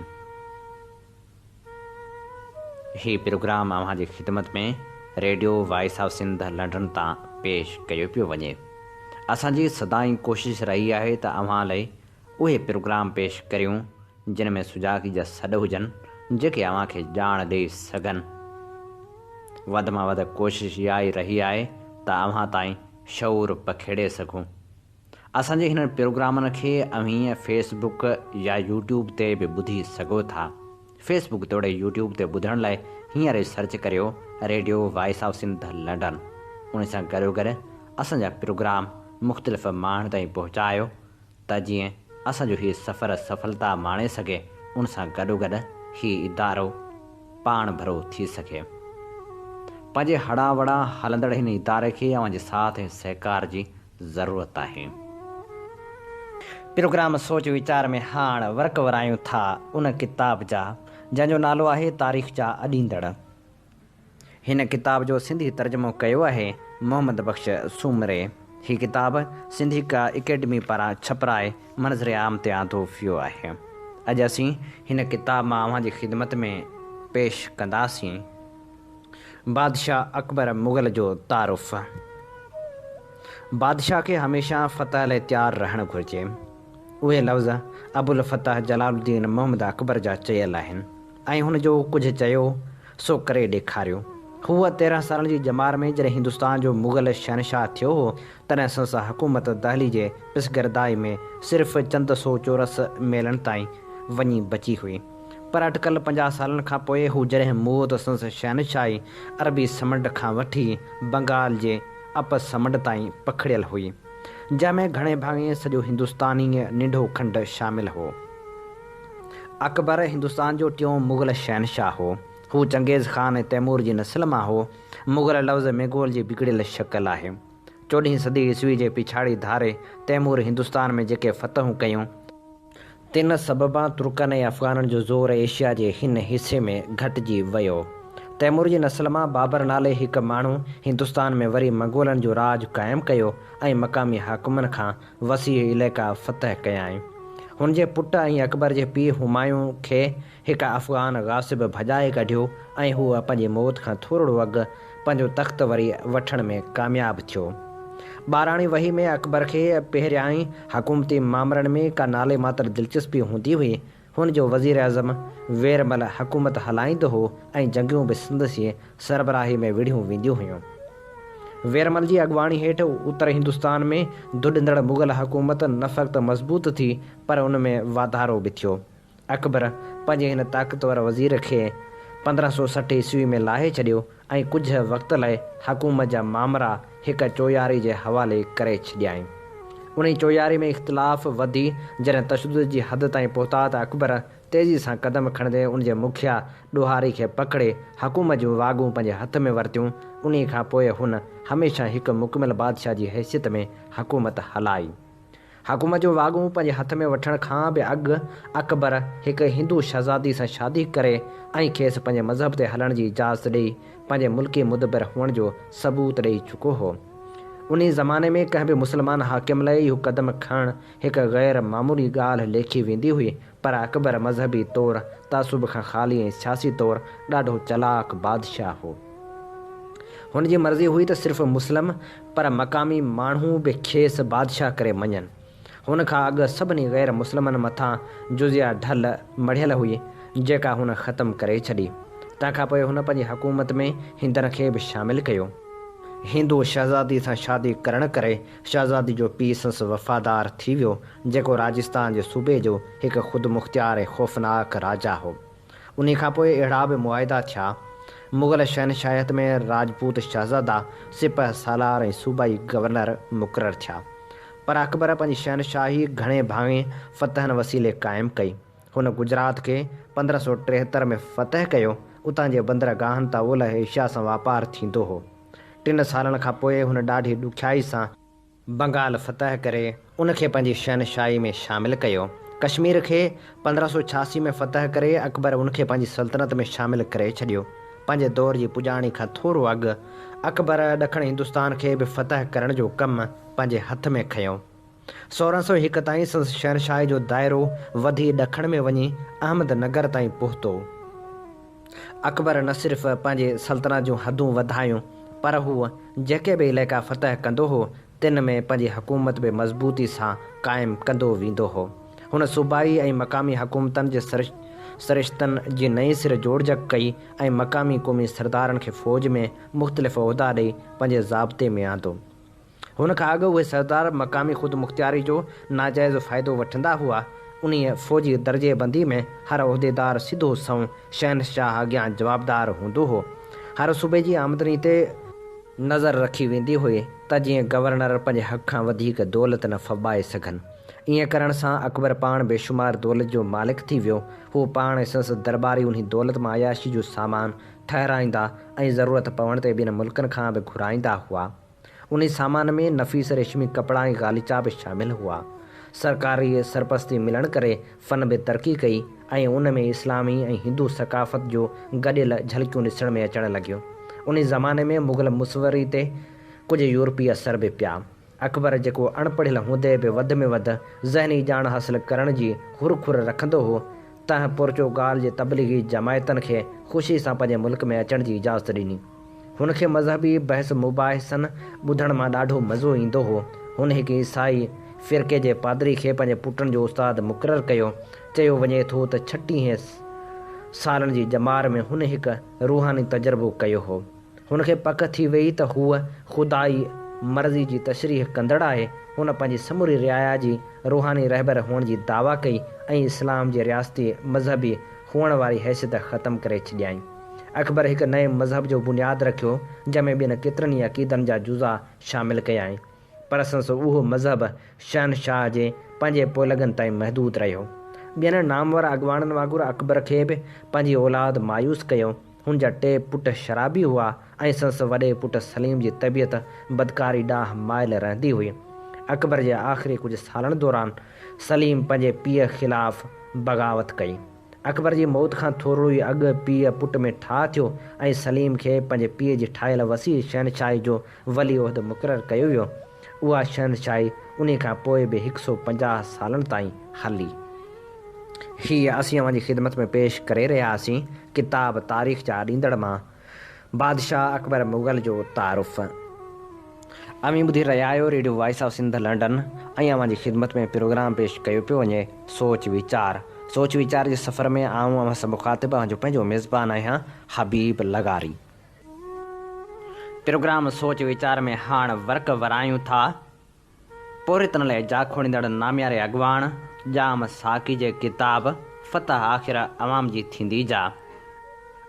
هي پروگرام اوهان جي خدمت ۾ radio voice of Sindh London تان پيش ڪيو پيو وڃي. اسان جي سدائين ڪوشش رهي آهي ته اوهان لئي اهي پروگرام پيش ڪريون جن ۾ سجاڳي جا سڏ هجن جيڪي اوهان کي ڄاڻ ڏئي سگهن. وڌ مان وڌ ڪوشش اها ئي رهي آهي ته اوهان تائين شعور پکيڙي سگهون. اسان جي هنن پروگرامن کي اوهين فيس بڪ يا يوٽيوب تي به ٻڌي سگهو ٿا. فيس بڪ توڙي يوٽيوب تي ٻڌڻ لاء هينئر ئي سرچ ڪريو radio voice of Sindh London. ان سان گڏوگڏ اسان جا پروگرام مختلف ماڻهن تائين پهچايو. ته جيئن اسان جو هي سفر سڦلتا ماڻي سگهي ان سان گڏوگڏ هي ادارو پاڻ ڀرو ٿي سگهي. پنهنجي هڙان وڙان هلندڙ هن اداري کي اوهان جي ساٿ ۽ سهڪار جي ضرورت آهي. پروگرام سوچ ويچار ۾ هاڻ ورق ورايون ٿا ان ڪتاب جا جنهن جو نالو آهي تاريخ جا اڏيندڙ. هن ڪتاب جو سنڌي ترجمو ڪيو آهي محمد بخش سومري. هي ڪتاب سنڌيڪا اڪيڊمي پاران ڇپرائي منظر عام تي آندو ويو آهي. اڄ اسين هن ڪتاب مان اوهان جي خدمت ۾ پيش ڪنداسين. بادشاهه اڪبر مغل جو تعارف. بادشاهه کي هميشه فتح لاء تيار رهڻ گهرجي. اهي لفظ ابوالفتح جلال الدين محمد اڪبر جا چيل آهن. ۽ هن جو ڪجهه چيو، سو ڪري ڏيکاريو. هو 13 سالن جي ڄمار ۾ جڏهن هندستان جو مغل شهنشاهه ٿيو هو، تڏهن سندس حڪومت دهلي جي پسگردائي ۾ صرف چند سو چورس ميلن تائين وڃي بچي هئي. پر اٽڪل 50 سالن کان پوء هو جڏهن مئو ته سندس شهنشاهي عربي سمنڊ کان وٺي بنگال جي اپ سمنڊ تائين پکڙيل هئي، جنهن ۾ گهڻي ڀاڱي سڄو هندستاني ننڍو کنڊ شامل هو. اڪبر هندستان جو ٽيون مغل شهنشاهه هو. هو چنگيز خان ۽ تيمور جي نسل مان هو. مغل لفظ ميگول جي بگڙيل شڪل آهي. چوڏهين صدي عيسوي جي پڇاڙي ڌاري تيمور هندستان ۾ جيڪي فتحون ڪيون، تن سببان ترڪن ۽ افغانن جو زور ايشيا جي هن حصي ۾ گهٽجي ويو. تيمور جي نسل مان بابر نالي هڪ ماڻهو هندستان ۾ وري منگولن جو راڄ قائم ڪيو ۽ مقامي حاڪمن کان وسيع علائقا فتح ڪيائين. هن جي پٽ ۽ اڪبر جي پيء همايون کي هڪ افغان غاصب ڀڄائي ڪڍيو ۽ هو پنهنجي موت کان ٿورڙو اڳ پنهنجو تخت وري وٺڻ ۾ ڪامياب ٿيو. ٻاراڻي وهي ۾ اڪبر کي پهريائين حڪومتي مامرن ۾ ڪا نالي ماتر دلچسپي هوندي هئي هن جو وزيراعظم ويرمل حڪومت هلائيندو هو ۽ جنگيون به سندس ئي سربراهي ۾ وڙهيون وينديون هيون. ويرمل جي اڳواڻي هيٺ اتر هندستان ۾ ڌڏندڙ مغل حڪومت نه فقط مضبوط ٿي پر ان ۾ واڌارو به ٿيو. اڪبر پنهنجي هن طاقتور وزير کي 1560 عيسوي ۾ لاهي ڇڏيو ۽ ڪجهه وقت لاء حڪومت جا مامرا هڪ چوياري جي حوالي ڪري ڇڏيائين. انهي چوياري ۾ اختلاف وڌي جڏهن تشدد جي حد تائين پهتا ته اڪبر تيزي سان قدم کڻندي ان جي مکيه ڏوهاري کي پڪڙي حڪومت جون واڳون پنهنجي هٿ ۾ ورتيون. انهي کان پوء هن هميشه هڪ مڪمل بادشاهه جي حيثيت ۾ حڪومت هلائي. حڪومت جون واڳون پنهنجي هٿ ۾ وٺڻ کان به اڳ اڪبر هڪ هندو شهزادي سان شادي ڪري ۽ کيس پنهنجي مذهب تي هلڻ جي اجازت ڏئي پنهنجي ملڪي مدبر هئڻ جو ثبوت ڏئي چڪو هو. انهي زماني ۾ ڪنهن به مسلمان حاڪم لاء اهو قدم کڻڻ هڪ غير معمولي ڳالهه ليکي ويندي هئي پر اڪبر مذهبي طور تعصب کان خالي ۽ سياسي طور ڏاڍو چالاڪ بادشاهه هو. هن جي مرضي هئي ته صرف مسلم پر مقامي ماڻهو به کيس بادشاهه ڪري مڃن. هن کان اڳ سڀني غير مسلمن مٿان جزيه ڍل مڙهيل هئي، جيڪا هن ختم ڪري ڇڏي. تنهن کان پوء هن پنهنجي حڪومت ۾ هندن کي به شامل ڪيو. هندو شهزادي سان شادي ڪرڻ ڪري شهزادي جو پيء سندس وفادار ٿي ويو، جيڪو راجستان جي صوبي جو هڪ خودمختيار ۽ خوفناڪ راجا هو. انهي کان پوء اهڙا به معاهدا ٿيا. مغل شهنشاهيت ۾ راجپوت شهزادا، سپهه سالار ۽ صوبائي گورنر مقرر ٿيا. پر اڪبر پنهنجي شهنشاهي گهڻي ڀاڱي فتحن وسيلي قائم ڪئي. هن گجرات کي 1573 ۾ فتح ڪيو. اتان جي بندرگاهن تان اولهه ايشيا سان واپار ٿيندو هو. ٽن سالن کان پوء هن ڏاڍي ڏکيائي سان. بنگال فتح ڪري ان کي پنهنجي شهنشاهي ۾ شامل ڪيو. ڪشمير کي 1586 ۾ فتح ڪري اڪبر ان کي پنهنجي سلطنت ۾ شامل ڪري ڇڏيو. پنهنجي دور جي پڄاڻي کان ٿورو اڳ اڪبر ڏکڻ هندستان کي به فتح ڪرڻ جو ڪم پنهنجي هٿ ۾ کنيو. 1601 تائين سندس شهنشاهي جو دائرو وڌي ڏکڻ ۾ وڃي احمد نگر تائين پهتو. اڪبر نه صرف پنهنجي سلطنت جون حدون وڌايون پر هو جيڪي به علائقا فتح ڪندو هو تن ۾ پنهنجي حڪومت به مضبوطي سان قائم ڪندو ويندو هو. هن صوبائي ۽ مقامي حڪومتن جي سرشتن جي نئين سر جوڙجڪ ڪئي ۽ مقامي قومي سردارن کي فوج ۾ مختلف عهدا ڏئي پنهنجي ضابطي ۾ آندو. هن کان اڳ اهي سردار مقامي خودمختياري جو ناجائز فائدو وٺندا هئا. انهيء فوجي درجي بندي ۾ هر عهديدار سڌو سنئون شهنشاهه اڳيان جوابدار هوندو هو. هر صوبي جي آمدني تي. نظر رکي ويندي هئي ته جيئن گورنر پنهنجي حق کان وڌيڪ دولت نه ڦٻائي سگهن. ائين ڪرڻ سان اڪبر پاڻ بيشمار دولت جو مالڪ ٿي ويو. هو پاڻ ۽ سندس درٻاري انهي دولت مان عياشي جو سامان ٺهرائيندا ۽ ضرورت پوڻ تي ٻين ملڪن کان به گهرائيندا هئا. انهي سامان ۾ نفيس ريشمي ڪپڙا ۽ غاليچا به شامل هئا. سرڪاري سرپرستي ملڻ ڪري فن به ترقي ڪئي ۽ ان ۾ اسلامي ۽ هندو ثقافت جو گڏيل جهلڪيون ڏسڻ ۾ اچڻ لڳيون. انهي زماني ۾ مغل مصوري تي ڪجهه يورپي اثر به پيا. اڪبر جيڪو اڻپڙهيل هوندي به وڌ ۾ وڌ ذهني ڄاڻ حاصل ڪرڻ جي هر کر رکندو هو، تنهن پورچوگال جي تبليغي جماعتن کي خوشي سان پنهنجي ملڪ ۾ اچڻ جي اجازت ڏني. هن کي مذهبي بحث مباحثن ٻڌڻ مان ڏاڍو مزو ايندو هو. هن هڪ عيسائي فرقي جي پادري کي پنهنجي پٽن جو استاد مقرر ڪيو. چيو وڃي ٿو ته ڇٽيهين سالن جي ڄمار ۾ هن هڪ روحاني تجربو ڪيو هو. هن کي پڪ ٿي ويئي ته هوء خدائي مرضي جي تشريح ڪندڙ آهي. هن پنهنجي سموري رعايا جي روحاني رهبر هئڻ جي دعويٰ ڪئي ۽ اسلام جي رياستي مذهبي هئڻ واري حيثيت ختم ڪري ڇڏيائين. اڪبر هڪ نئين مذهب جو بنياد رکيو، جنهن ۾ ٻين ڪيترن ئي عقيدن جا جزا شامل ڪيائين. پر سندس اهو مذهب شهنشاهه جي پنهنجي پوئلڳن تائين محدود رهيو. ٻين نامور اڳواڻن وانگر اڪبر کي به پنهنجي اولاد مايوس ڪيو. هن جا ٽي پٽ شرابي هئا ۽ سندس وڏي پٽ سليم جي طبيعت بدڪاري ڏانهن مائل رهندي هئي. اڪبر جي آخري ڪجهه سالن دوران سليم پنهنجي پيء خلاف بغاوت ڪئي. اڪبر جي موت کان ٿورڙو ئي اڳ پيء پٽ ۾ ٺاهه ٿيو ۽ سليم کي پنهنجي پيء جي ٺاهيل وسيع شهنشاهي جو ولي عهد مقرر ڪيو ويو. اها شهنشاهي انهي کان پوء به هڪ سو 50 سالن تائين هلي. هيء اسين اوهان جي خدمت ۾ پيش ڪري رهيا هئاسين ڪتاب تاريخ جا ڏيندڙ مان بادشاهه اڪبر مغل جو تعارف. اوهين ٻڌي رهيا آهيو radio voice of Sindh London ۽ اوهان جي خدمت ۾ پروگرام پيش ڪيو پيو وڃي سوچ ويچار. سوچ ويچار جي سفر ۾ آئون اوهان سان مخاطب اوهان جو پنهنجو ميزبان آهيان حبيب لغاري. پروگرام سوچ ويچار ۾ هاڻ ورق ورايون ٿا. پورهيتن لاء جاکوڙيندڙ نامياري اڳواڻ ڄام ساقي جي ڪتاب فتح آخر عوام جي ٿيندي جا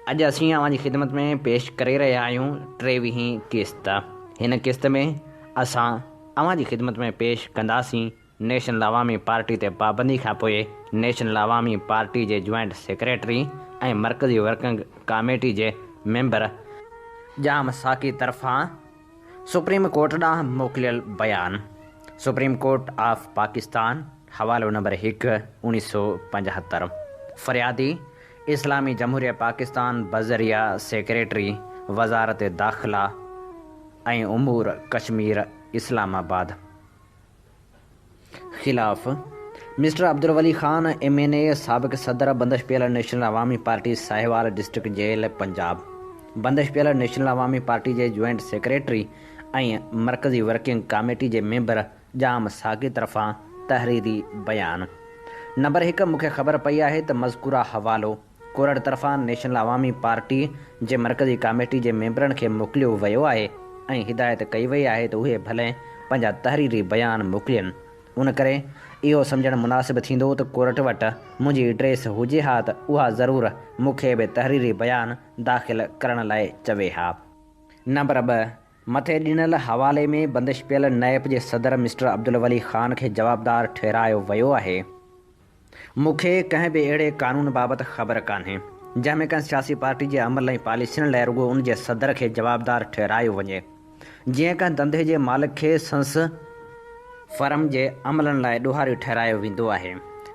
اڄ اسين اوهان جي خدمت ۾ پيش ڪري رهيا آهيون ٽيويهين قسط. هن قسط ۾ اسان اوهان جي خدمت ۾ پيش ڪنداسين نيشنل عوامي پارٽي تي پابندي کان پوء نيشنل عوامي پارٽي جي جوائنٽ سيڪريٽري ۽ مرڪزي ورڪنگ ڪاميٽي جي ميمبر ڄام ساقي طرفان سپريم ڪورٽ ڏانهن موڪليل بيان، سپريم ڪورٽ آف پاڪستان، حوالو نمبر 1، 1975، فريادي، اسلامي جمهوريه پاڪستان بذريعه سيڪريٽري وزارت داخله ۽ امور ڪشمير اسلام آباد. خلاف mister Abdulwali Khan, M N A, سابق صدر، بندش پيل national Awami party Sahiwal district jail Punjab, بندش پيل نيشنل عوامي پارٽي جي جوائنٽ سيڪريٽري ۽ مرڪزي ورڪنگ ڪاميٽي جي ميمبر ڄام ساقي طرفان تحريري بيان نمبر 1 مونکي خبر پئي آهي ته مذڪوره حوالو ڪورٽ طرفان نيشنل عوامي پارٽي جي مرڪزي ڪاميٽي جي ميمبرن کي موڪليو ويو آهي ۽ هدايت ڪئي وئي آهي ته اهي ڀلي پنهنجا تحريري بيان موڪلين. ان ڪري اهو سمجهڻ مناسب ٿيندو ته ڪورٽ وٽ منهنجي ايڊريس هجي ها ته اها ضرور مون کي به تحريري بيان داخل ڪرڻ لاء چوي ها. نمبر 2، مٿي ڏنل حوالي ۾ بندش پيل نيپ جي صدر مسٽر عبدالولي خان کي جوابدار ٺهرايو ويو آهي. مون کي ڪنهن به اهڙي قانون بابت خبر ڪانهي، جنهن ۾ ڪنهن سياسي پارٽي جي عمل ۽ پاليسين لاء رڳو ان جي صدر کي جوابدار ٺهرايو وڃي. جيئن ڪنهن ڌنڌي جي مالڪ کي سنس، فرم جي عملن لاء ڏوهاري ٺهرايو ويندو آهي،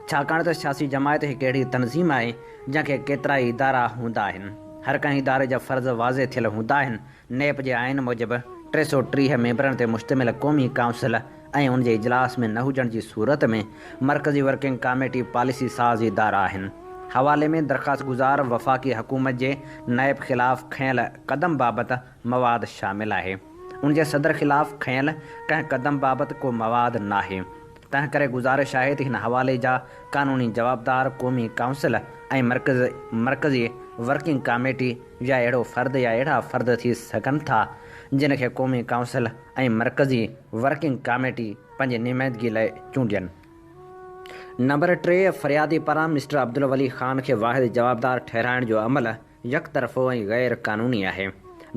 ڇاڪاڻ ته سياسي جماعت هڪ اهڙي تنظيم آهي، جنهن کي ڪيترائي ادارا هوندا آهن. هر ڪنهن اداري جا فرض واضح ٿيل هوندا آهن. نيپ جي آئين موجب 330 ميمبرن تي مشتمل قومي ڪائونسل ۽ ان جي اجلاس ۾ نه هجڻ جي صورت ۾ مرڪزي ورڪنگ ڪاميٽي پاليسي ساز ادارا آهن. حوالي ۾ درخواستگذار وفاقي حڪومت جي نيب خلاف کنيل قدم بابت مواد شامل آهي. ان جي صدر خلاف کنيل ڪنهن قدم بابت ڪو مواد ناهي. تنهن ڪري گذارش آهي ته هن حوالي جا قانوني جوابدار قومي ڪائونسل ۽ مرڪزي ورڪنگ ڪاميٽي يا اهڙو فرد يا اهڙا فرد ٿي سگهن ٿا جن کي قومي ڪائونسل ۽ مرڪزي ورڪنگ ڪاميٽي پنهنجي نمائندگي لاء چونڊين. نمبر 3، فريادي پاران مسٽر عبدالولي خان کي واحد جوابدار ٺهرائڻ جو عمل يڪطرفو ۽ غير قانوني آهي.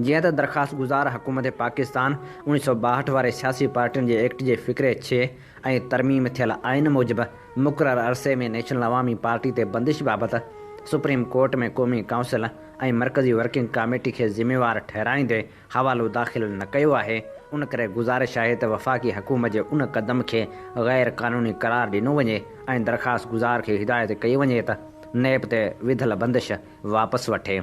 جيئن ته درخواستگذار حڪومت پاڪستان 1962 واري سياسي پارٽين جي ايڪٽ جي فقري 6 ۽ ترميم ٿيل آئين موجب مقرر عرصي ۾ نيشنل عوامي پارٽي تي بندش بابت سپريم ڪورٽ ۾ قومي ڪائونسل ۽ مرڪزي ورڪنگ ڪاميٽي کي ذميوار ٺهرائيندي حوالو داخل نه ڪيو آهي، ان ڪري گذارش آهي ته وفاقي حڪومت جي ان قدم کي غير قانوني قرار ڏنو وڃي ۽ درخواست گذار کي هدايت ڪئي وڃي ته نيب تي وڌل بندش واپس وٺي.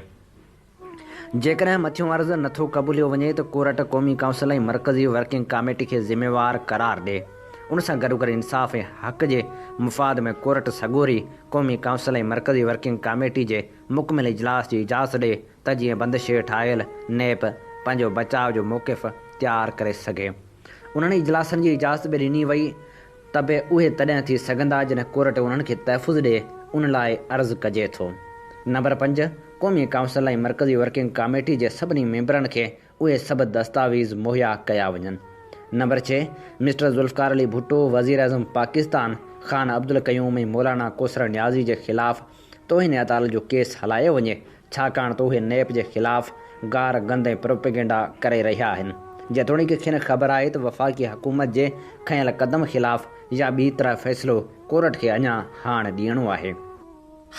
جيڪڏهن مٿيون عرض نه ٿو قبوليو وڃي ته ڪورٽ قومي ڪائونسل ۽ مرڪزي ورڪنگ ڪاميٽي کي ذميوار قرار ڏي. ان سان گڏوگڏ انصاف ۽ حق جي مفاد ۾ ڪورٽ سڳوري قومي ڪائونسل ۽ مرڪزي ورڪنگ ڪاميٽي جي مڪمل اجلاس جي اجازت ڏي ته جيئن بندش هيٺ آيل نيپ پنهنجو بچاء جو موقف تيار ڪري سگهي. انهن اجلاسن جي اجازت به ڏني وئي ته به اهي تڏهن ٿي سگهندا جڏهن ڪورٽ انهن کي تحفظ ڏي ان لاء عرض ڪجي ٿو. نمبر 5، قومي ڪائونسل ۽ مرڪزي ورڪنگ ڪاميٽي جي سڀني ميمبرن کي اهي سڀ دستاويز مهيا ڪيا وڃن. نمبر 6، مسٽر ذوالفقار علي ڀٽو، وزيراعظم پاڪستان، خان عبدالقيوم ۽ مولانا ڪوثر نيازي جي خلاف توهين عدالت جو ڪيس هلايو وڃي، ڇاڪاڻ ته اهي نيپ جي خلاف گار گند ۽ پروپيگنڊا ڪري رهيا آهن. جيتوڻيڪ کين خبر آهي ته وفاقي حڪومت جي کنيل قدم خلاف يا ٻي طرح فيصلو ڪورٽ کي اڃا هاڻ ڏيڻو آهي.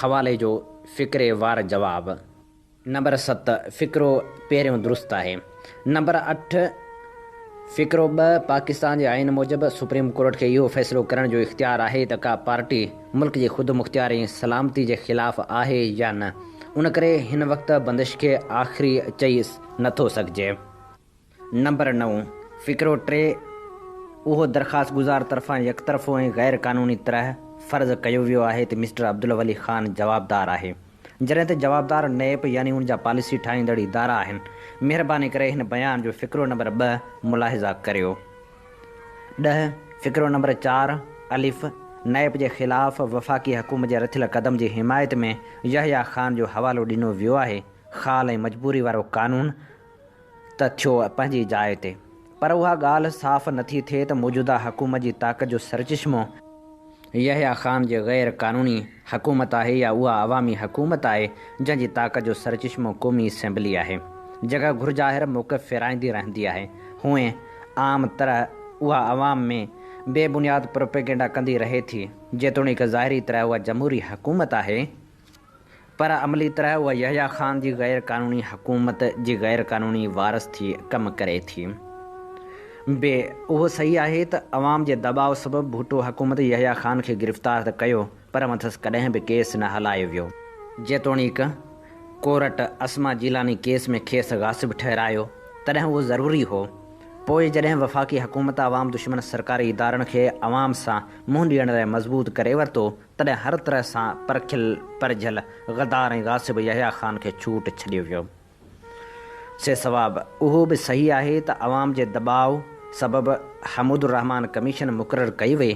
حوالي جو فقري وار جواب. نمبر 7 فقرو پهريون درست آهي. نمبر 8 فقرو ٻه، پاڪستان جي آئين موجب سپريم ڪورٽ کي اهو فيصلو ڪرڻ جو اختيار آهي ته ڪا پارٽي ملڪ جي خودمختياري ۽ سلامتي جي خلاف آهي يا نه، ان ڪري هن وقت بندش کي آخري چئي نٿو سگهجي. نمبر نو، فقرو ٽي، اهو درخواست گذار طرفان يڪطرفو ۽ غير قانوني طرح فرض ڪيو ويو آهي ته مسٽر عبدالولي خان جوابدار آهي. جڏهن ته جوابدار نيب يعني ان جا پاليسي ٺاهيندڙ ادارا آهن. مهرباني ڪري هن بيان جو فقرو نمبر ٻه ملاحظه ڪريو. ڏهه، فقرو نمبر چار، الف، نيب جي خلاف وفاقي حڪومت جي رٿيل قدم جي حمايت ۾ يحيٰ خان جو حوالو ڏنو ويو آهي، خال ۽ مجبوري وارو قانون ته ٿيو پنهنجي جاء تي پر اها ڳالهه صاف نٿي ٿئي ته موجوده حڪومت جي طاقت جو سرچشمو يحيٰ خان جي غير قانوني حڪومت آهي يا اها عوامي حڪومت آهي جنهن جي طاقت جو سرچشمو قومي اسيمبلي آهي جيڪا گهرج آهر موقف ڦيرائيندي رهندي آهي. هونئن عام طرح اها عوام ۾ بي بنياد پروپيگنڊا ڪندي رهي ٿي جيتوڻيڪ ظاهري طرح اها جمهوري حڪومت آهي پر عملي طرح اها يحيٰ خان جي غير قانوني حڪومت جي غير قانوني وارث ٿي ڪم ڪري ٿي. ب اهو صحيح آهي ته عوام جي دٻاء سبب ڀٽو حڪومت يحيٰ خان کي گرفتار ته ڪيو پر مٿس ڪڏهن به ڪيس نه هلايو ويو. جيتوڻيڪ ڪورٽ اسما جيلاني ڪيس ۾ کيس غاصب ٺهرايو تڏهن اهو ضروري هو. پوء جڏهن وفاقي حڪومت عوام دشمن سرڪاري ادارن کي عوام سان منهن ڏيڻ لاء مضبوط ڪري ورتو تڏهن هر طرح سان پرکيل پرجهيل غدار ۽ غاصب يحيٰ خان کي ڇوٽ ڇڏيو ويو. سي ثواب اهو به صحيح آهي ته عوام جي دٻاء سبب حمود الرحمان ڪميشن مقرر ڪئي وئي،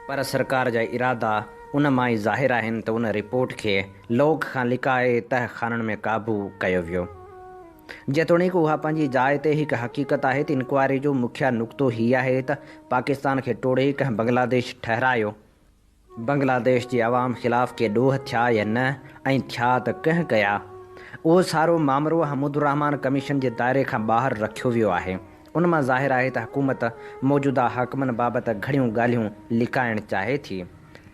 پر سرڪار جا ارادا ان مان ئي ظاهر آهن ته ان رپورٽ کي لوڪ کان لڪائي تهه خانن ۾ قابو ڪيو ويو. جيتوڻيڪ اها پنهنجي جاء تي هڪ حقيقت آهي ته انڪوائري جو مکيه نقطو هي آهي ته پاڪستان کي ٽوڙي ڪنهن بنگلاديش ٺهرايو، بنگلاديش جي عوام خلاف ڪي ڏوهه ٿيا يا نه ۽ ٿيا ته ڪنهن ڪيا؟ اهو سارو مامرو حمود الرحمان ڪميشن جي دائري کان ٻاهر رکيو ويو آهي. ان مان ظاهر آهي ته حڪومت موجوده حاڪمن بابت گهڻيون ڳالهيون لڪائڻ چاهي ٿي.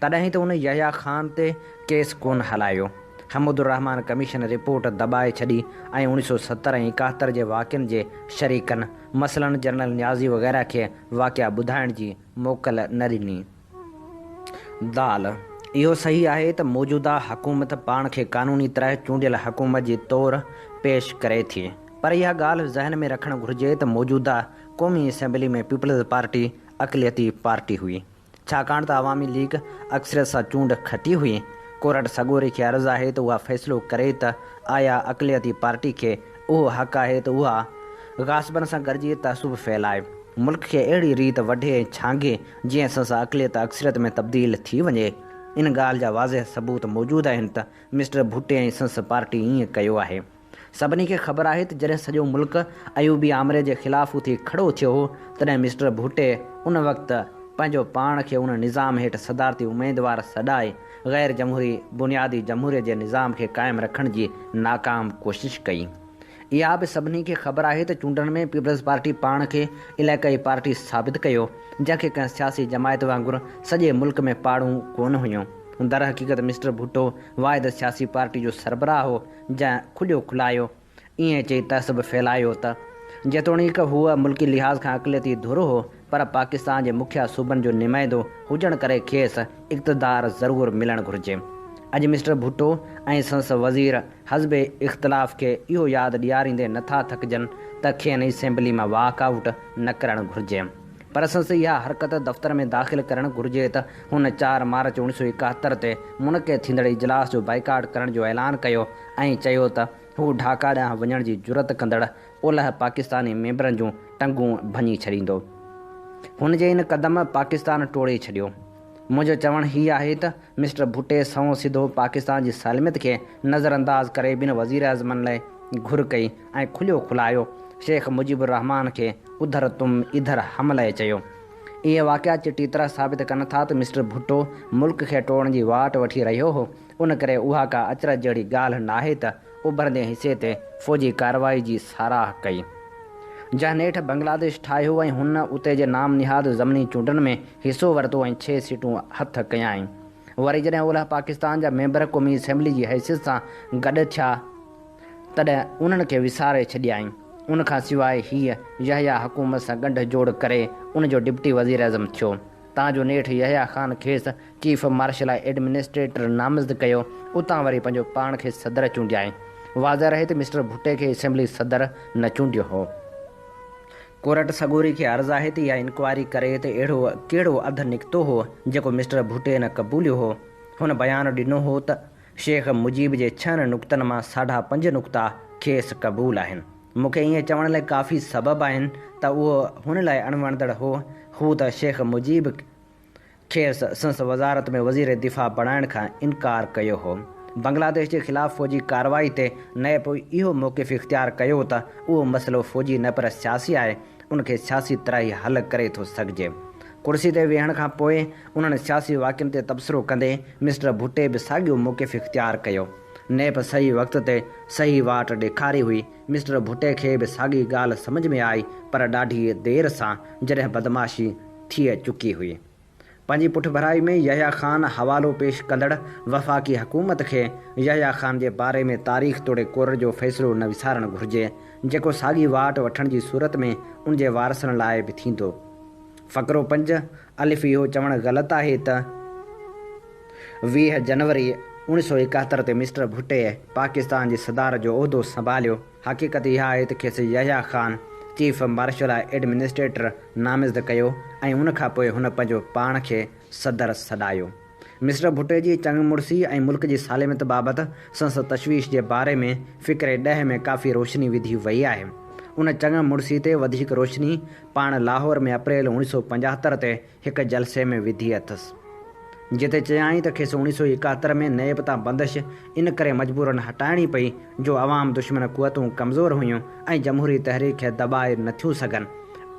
تڏهن ئي ته ان يحيٰ خان تي ڪيس ڪونه هلايو. حمود الرحمان ڪميشن رپورٽ دٻائي ڇڏي ۽ اوڻيهه سؤ 70 ۽ 71 جي واقعن جي شريڪن مثلاً جنرل نيازي وغيره کي واقعا ٻڌائڻ جي موڪل نه ڏني. دال، اهو صحيح آهي ته موجوده حڪومت پاڻ کي قانوني طرح چونڊيل حڪومت جي طور پيش ڪري ٿي پر اها ڳالهه ذهن ۾ رکڻ گهرجي ته موجوده قومي اسيمبلي ۾ پيپلز پارٽي اقليتي پارٽي هئي ڇاڪاڻ ته عوامي ليگ اڪثريت سان چونڊ کٽي هئي. ڪورٽ سڳوري کي عرض آهي ته اها فيصلو ڪري ته آيا اقليتي پارٽي کي اهو حق آهي ته اها غاصبن سان گڏجي تعصب ڦهلائي ملڪ کي اهڙي ريت وڍي ۽ ڇانگي جيئن سنس اقليت اڪثريت ۾ تبديل ٿي وڃي. ان ڳالهه جا واضح ثبوت موجود آهن ته مسٽر ڀٽي ۽ سنس پارٽي ائين ڪيو آهي. سڀني کي خبر آهي ته جڏهن سڄو ملڪ ايوبي آمريت جي خلاف اٿي کڙو ٿيو هو تڏهن مسٽر ڀٽي ان وقت پنهنجو پاڻ کي ان نظام هيٺ صدارتي اميدوار سڏائي غير جمهوري بنيادي جمهوريت جي نظام کي قائم رکڻ جي ناڪام ڪوشش ڪئي. اها به سڀني کي خبر آهي ته چونڊن ۾ پيپلز پارٽي پاڻ کي علائقائي پارٽي ثابت ڪيو، جنهن کي ڪنهن سياسي جماعت وانگر سڄي ملڪ ۾ پاڙون ڪونه هيون. درحقيقت مسٽر ڀٽو واحد سياسي پارٽي جو سربراهه هو، جنهن کليو کلايو ائين چئي تعصب ڦهلايو ته جيتوڻيڪ هو ملڪي لحاظ کان اقليتي ڌر هو، پر پاڪستان جي مکيه صوبن جو نمائندو هجڻ ڪري کيس اقتدار ضرور ملڻ گهرجي. اڄ مسٽر ڀٽو ۽ سندس وزير حزب اختلاف کي اهو ياد ڏياريندي نه ٿا ٿڪجن ته کين اسيمبلي مان واڪ آئوٽ نه ڪرڻ گهرجي. پر سندس اها حرڪت دفتر ۾ داخل ڪرڻ گهرجي ته هن چار مارچ 1971 تي منعقد ٿيندڙ اجلاس جو بائيڪاٽ ڪرڻ جو اعلان ڪيو ۽ چيو ته هو ڍاڪا ڏانهن وڃڻ جي جرئت ڪندڙ اولهه پاڪستاني ميمبرن جون ٽنگون ڀڃي ڇڏيندو. هن جي ان قدم پاڪستان ٽوڙي ڇڏيو. منهنجو چوڻ هي آهي ته مسٽر ڀٽي سنئون سڌو پاڪستان جي سالميت کي نظر انداز ڪري ٻن وزيراعظمن لاء گهر ڪئي ۽ کليو کلايو شيخ مجيب الرحمان کي اڌر تم اڌر هم لاء چيو. اهي واقعا چٽي طرح ثابت ڪن ٿا ته مسٽر ڀٽو ملڪ کي ٽوڙڻ جي واٽ وٺي رهيو هو، ان ڪري اها ڪا اچرج جهڙي ڳالهه ناهي ته اڀرندي حصي تي فوجي ڪارروائي جي ساراهه ڪئي. جنهن نيٺ بنگلاديش ٺاهيو ۽ هن اتي جي نام نهاد ضمني چونڊن ۾ حصو ورتو ۽ ڇهه سيٽون هٿ ڪيائين. وري جڏهن اولهه پاڪستان جا ميمبر قومي اسيمبلي جي حيثيت سان گڏ ٿيا تڏهن انهن کي وساري ڇڏيائين. ان کان سواء هيء يحيٰ حڪومت سان ڳنڍ جوڙ ڪري ان جو ڊپٽي وزيراعظم ٿيو. تان جو نيٺ يحيٰ خان کيس چيف مارشل ايڊمنسٽريٽر نامزد ڪيو، اتان وري پنهنجو پاڻ کي صدر چونڊيائين. واضح رهي ته مسٽر ڀٽي کي اسيمبلي صدر نه چونڊيو هو. ڪورٽ سڳوري کي عرض آهي ته اها انڪوائري ڪري ته اهڙو ڪهڙو اڌ نڪتو هو جيڪو مسٽر ڀٽي نه قبوليو هو. هن بيان ڏنو هو ته شيخ مجيب جي ڇهن نقطن مان ساڍا پنج نقطا کيس قبول آهن. مون کي ائين چوڻ لاء ڪافي سبب آهن ته اهو هن لاء اڻوڻندڙ هو هو ته شيخ مجيب کيس سنس وزارت ۾ وزير دفاع بڻائڻ کان انڪار ڪيو هو. بنگلاديش جي خلاف فوجي ڪارروائي تي نيب اهو موقف اختيار ڪيو ته اهو مسئلو فوجي نه پر سياسي آهي، ان کي سياسي طرح ئي حل ڪري ٿو سگهجي. ڪرسي تي ويهڻ کان پوء انهن سياسي واقعن تي تبصرو ڪندي مسٽر ڀٽي به ساڳيو موقف اختيار ڪيو. نيب صحيح وقت تي صحيح واٽ ڏيکاري هئي. مسٽر ڀٽي کي به ساڳي ڳالهه سمجهه ۾ آئي پر ڏاڍي دير سان جڏهن بدمعاشي ٿي چڪي هئي. پنهنجي پٺڀرائي ۾ يحيٰ خان حوالو پيش ڪندڙ وفاقي حڪومت کي يحيٰ خان جي باري ۾ تاريخ توڙي ڪورٽ جو فيصلو نه وسارڻ گهرجي، جيڪو ساڳي واٽ وٺڻ جي صورت ۾ ان جي وارثن لاء به ٿيندو. فقرو پنج، الف اهو چوڻ غلط آهي ته 20 جنوري 1971 تي مسٽر ڀٽي پاڪستان جي صدارت جو عهدو سنڀاليو. حقيقت اها آهي ته کيس Yahya Khan chief martial administrator نامزد ڪيو ۽ ان کان پوء هن پنهنجو پاڻ کي صدر سڏايو. مسٽر ڀٽي جي چڱ مڙسي ۽ ملڪ جي سالميت بابت سندس تشويش جي باري ۾ فقري ڏهه ۾ ڪافي روشني وڌي وئي آهي. ان چڱ مڙسي تي وڌيڪ روشني پاڻ لاهور ۾ اپريل 1975 تي هڪ جلسي ۾ وڌي اٿس. جتي چيائين ته کيس 1971 ۾ نيب تان بندش ان ڪري مجبورن هٽائڻي پئي جو عوام دشمن قوتون ڪمزور هيون ۽ جمهوري تحريڪ کي دٻائي نه ٿيون سگهن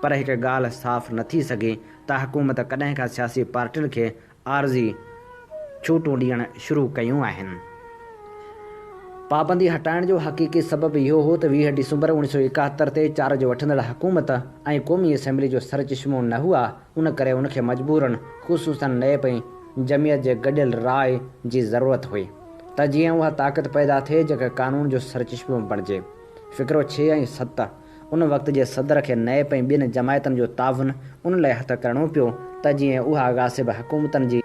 پر هڪ ڳالهه صاف نه ٿي سگهي ته حڪومت ڪڏهن کان سياسي پارٽين کي عارضي ڇوٽون ڏيڻ شروع ڪيون آهن. پابندي هٽائڻ جو حقيقي سبب اهو هو ته 20 ڊسمبر 1971 تي چارج وٺندڙ حڪومت ۽ قومي اسيمبلي جو سرچشمو نه هئا، ان ڪري ان کي مجبورن خصوصاً نيپ ۽ جمعيت جي گڏيل راء جي ضرورت هئي ته جيئن اها طاقت پيدا ٿئي جيڪا قانون جو سرچشمو بڻجي. فقرو ڇهه ۽ ست، ان وقت جي صدر کي نيپ ۽ ٻين جماعتن جو تعاون ان لاء هٿ ڪرڻو پيو ته جيئن اها غاصب حڪومتن جي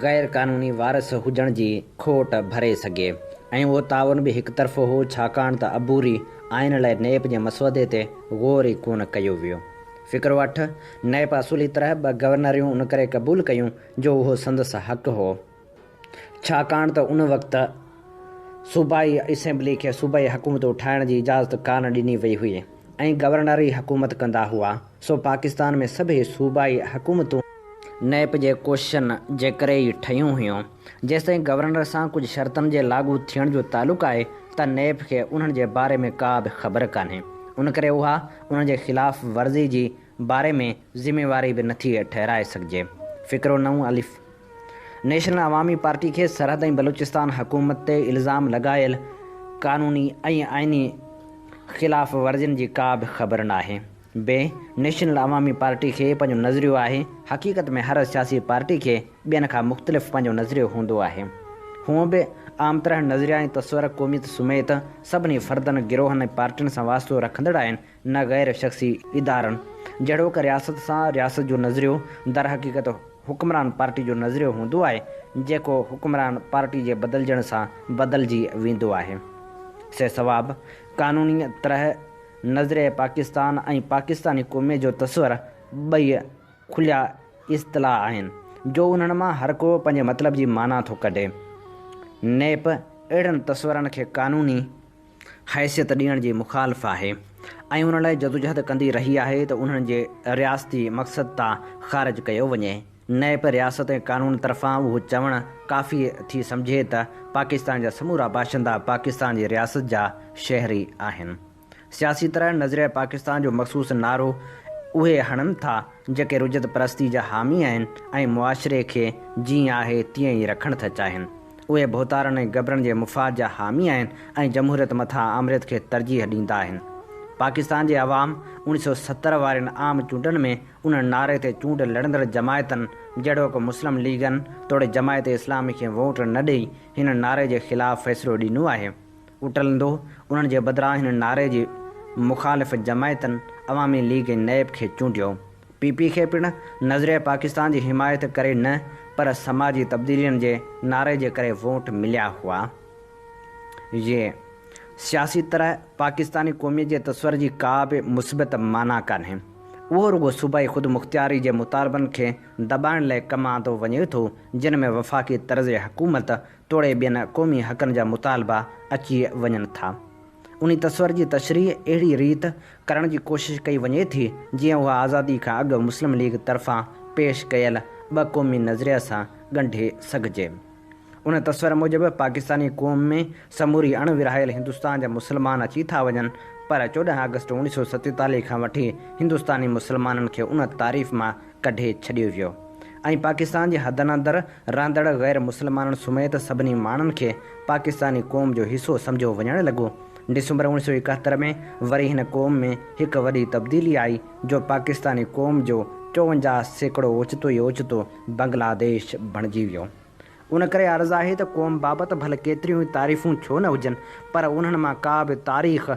غير قانوني وارث هجڻ جي کوٽ ڀري سگهي ۽ اهو تعاون به هڪ طرفو هو ڇاڪاڻ ته عبوري آئين لاء نيپ جي مسودي تي غور ئي ڪونه ڪيو ويو. فقرو اٺ، نيپ اصولي طرح ٻه گورنريون ان ڪري قبول ڪيون جو اهو سندس حق هو. ڇاڪاڻ ته ان وقت صوبائي اسيمبلي کي صوبائي حڪومتون ٺاهڻ جي اجازت ڪانه ڏني وئي هئي ۽ گورنر ئي حڪومت ڪندا هئا، سو پاڪستان ۾ سڀئي صوبائي حڪومتون نيپ جي ڪوششن جي ڪري ئي ٺهيون هيون. جيستائين گورنر سان ڪجهه شرطن جي لاڳو ٿيڻ جو تعلق آهي ته نيپ کي انهن جي باري ۾ ڪا به خبر ڪانهي، ان ڪري اها انهن جي خلاف ورزي جي باري ۾ ذميواري به نٿي ٺهرائي سگهجي. فقرو نو الف. نيشنل عوامي پارٽي کي سرحد ۽ بلوچستان حڪومت تي الزام لڳايل قانوني ۽ آئيني خلاف ورزين جي ڪا به خبر ناهي. بي، نيشنل عوامي پارٽي کي پنهنجو نظريو آهي، حقيقت ۾ هر سياسي پارٽي کي ٻين کان مختلف پنهنجو نظريو هوندو آهي. هونء به عام طرح نظريا ۽ تصور قوميت سميت سڀني فردن، گروهن ۽ پارٽين سان واسطو رکندڙ آهن، نه غير شخصي ادارن جهڙوڪ رياست سان رياست جو نظريو درحقيقت حڪمران پارٽي جو نظريو هوندو آهي جيڪو حڪمران پارٽي جي بدلجڻ سان بدلجي ويندو آهي. سي ثواب قانوني طرح نظريه پاڪستان ۽ پاڪستاني قوميت جو تصور ٻئي کليا اصطلاح آهن جو انهن مان هر ڪو پنهنجي مطلب جي معنيٰ ٿو ڪڍي. نيپ اهڙن تصورن کي قانوني حيثيت ڏيڻ جي مخالف آهي ۽ ان لاء جدوجهد ڪندي رهي آهي ته انهن جي رياستي مقصد تان خارج ڪيو وڃي. نيپ رياست ۽ قانون طرفان اهو چوڻ ڪافي ٿي سمجهي ته پاڪستان جا سمورا باشندا پاڪستان جي رياست جا شهري آهن. سياسي طرح نظريه پاڪستان جو مخصوص نعرو اهي هڻن ٿا جيڪي رجعت پرستي جا حامي آهن ۽ معاشري کي جيئن آهي تيئن ئي رکڻ ٿا چاهين. اهي ڀوتارن ۽ گبرن جي مفاد جا حامي آهن ۽ جمهوريت مٿان آمريت کي ترجيح ڏيندا آهن. پاڪستان جي عوام 1970 وارين عام چونڊن ۾ ان نعري تي چونڊ لڙندڙ جماعتن جهڙوڪ مسلم ليگن توڙي جماعت اسلامي کي ووٽ نه ڏئي هن نعري جي خلاف فيصلو ڏنو آهي. اٽلندو انهن جي بدران هن نعري جي مخالف جماعتن عوامي ليگ ۽ نيپ کي چونڊيو. پي پي کي پڻ نظريه پاڪستان جي حمايت ڪري نه پر سماجي تبديلين جي نعري جي ڪري ووٽ مليا هئا. ي. سياسي طرح پاڪستاني قوميت جي تصور جي ڪا به مثبت معنيٰ ڪانهي. اهو رڳو صوبائي خودمختياري جي مطالبن کي دٻائڻ لاء ڪم آندو وڃي ٿو، جن ۾ وفاقي طرز حڪومت توڙي ٻين قومي حقن جا مطالبا اچي وڃن ٿا. انهي تصور جي تشريح اهڙي ريت ڪرڻ جي ڪوشش ڪئي وڃي ٿي، جيئن اها آزادي کان اڳ مسلم ليگ طرفان پيش ڪيل ٻه قومي نظريه سان ڳنڍي سگهجي. ان تصور موجب پاڪستاني قوم ۾ سموري اڻ ورهايل هندستان جا مسلمان اچي ٿا وڃن، پر 14 آگسٽ 1947 کان وٺي هندستاني مسلمانن کي ان تعريف مان ڪڍي ڇڏيو ويو ۽ پاڪستان جي حدن اندر رهندڙ غير مسلمانن سميت سڀني ماڻهن کي پاڪستاني قوم جو حصو سمجهيو وڃڻ لڳو. ڊسمبر 1971 ۾ وري هن قوم ۾ هڪ وڏي تبديلي آئي جو پاڪستاني قوم جو 54% اوچتو ئي اوچتو بنگلاديش بڻجي ويو. ان ڪري عرض آهي ته قوم بابت ڀل ڪيتريون ئي تعريفون ڇو نه هجن پر انهن مان ڪا به تاريخ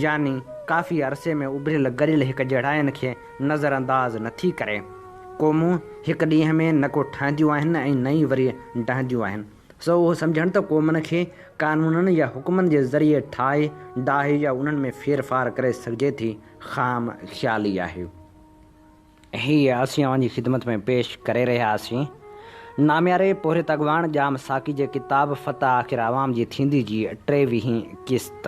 يعني ڪافي عرصي ۾ اڀريل گڏيل هڪجهڙاين کي نظر انداز نه ٿي ڪري. قومون هڪ ڏينهن ۾ نه ڪو ٺهنديون آهن ۽ نه ئي وري ڊهنديون آهن. سو اهو سمجهڻ ته قومن کي قانونن يا حڪمن جي ذريعي ٺاهي، ڊاهي يا انهن ۾ ڦيرڦار ڪري سگهجي ٿي، خام خيالي آهي. هيء اسين اوهان جي خدمت ۾ پيش ڪري رهيا هئاسين. نامياري پورهيت اڳواڻ ڄام ساقي جي ڪتاب فتح آخر عوام جي ٿيندي جي ٽيويهين قسط.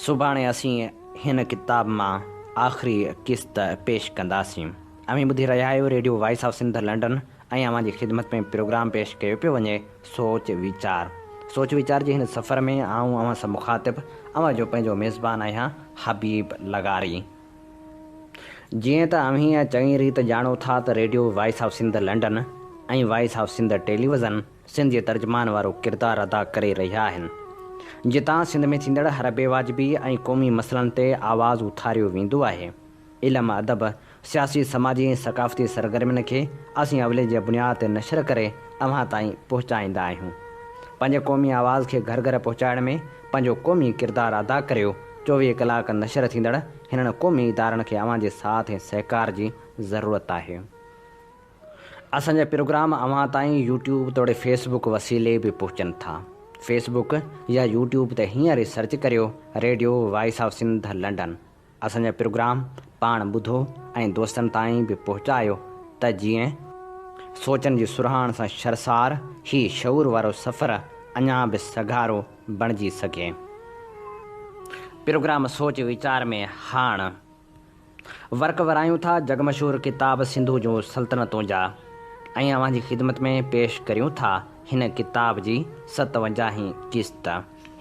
سڀاڻي اسين هن ڪتاب مان آخري قسط پيش ڪنداسين. اوهين ٻڌي رهيا آهيو radio voice of Sindh London ۽ اوهان جي خدمت ۾ پروگرام پيش ڪيو پيو وڃي سوچ ويچار. سوچ ويچار جي هن سفر ۾ آئون اوهان سان مخاطب اوهان جو پنهنجو ميزبان آهيان حبيب لغاري. جيئن ته اوهين چڱي ريت ڄاڻو ٿا ته radio voice of Sindh London ۽ voice of Sindh television Sindh جي ترجمان وارو ڪردار ادا ڪري رهيا آهن. جتان سنڌ ۾ ٿيندڙ هر بي واجبي ۽ قومي مسئلن تي آواز اٿاريو ويندو آهي. علم، ادب، سياسي، سماجي ۽ ثقافتي سرگرمين کي اسين اولين جي بنياد تي نشر ڪري اوهان تائين پهچائيندا آهيون. پنهنجي قومي آواز کي گهر گهر پهچائڻ ۾ پنهنجو قومي ڪردار ادا ڪريو. 24 ڪلاڪ نشر ٿيندڙ هنن قومي ادارن کي اوهان جي ساٿ ۽ سهڪار جي ضرورت آهي. اسان جا پروگرام اوهان تائين يوٽيوب توڙي فيس بڪ وسيلي به پهچن ٿا. فيس بڪ يا يوٽيوب تي هينئر ئي سرچ ڪريو radio voice of Sindh London. اسان جا پروگرام پاڻ ٻڌو ۽ دوستن تائين به پهچايو ته جيئن سوچن جي سرهاڻ سان شرسار هي شعور وارو سفر اڃا به سگهارو بڻجي سگهي. پروگرام سوچ ويچار ۾ هاڻ ورق ورايون ٿا جڳ مشهور ڪتاب سنڌو جون سلطنتون جا ۽ اوهان جي خدمت ۾ پيش ڪريون ٿا هن ڪتاب جي ستونجاهين قسط.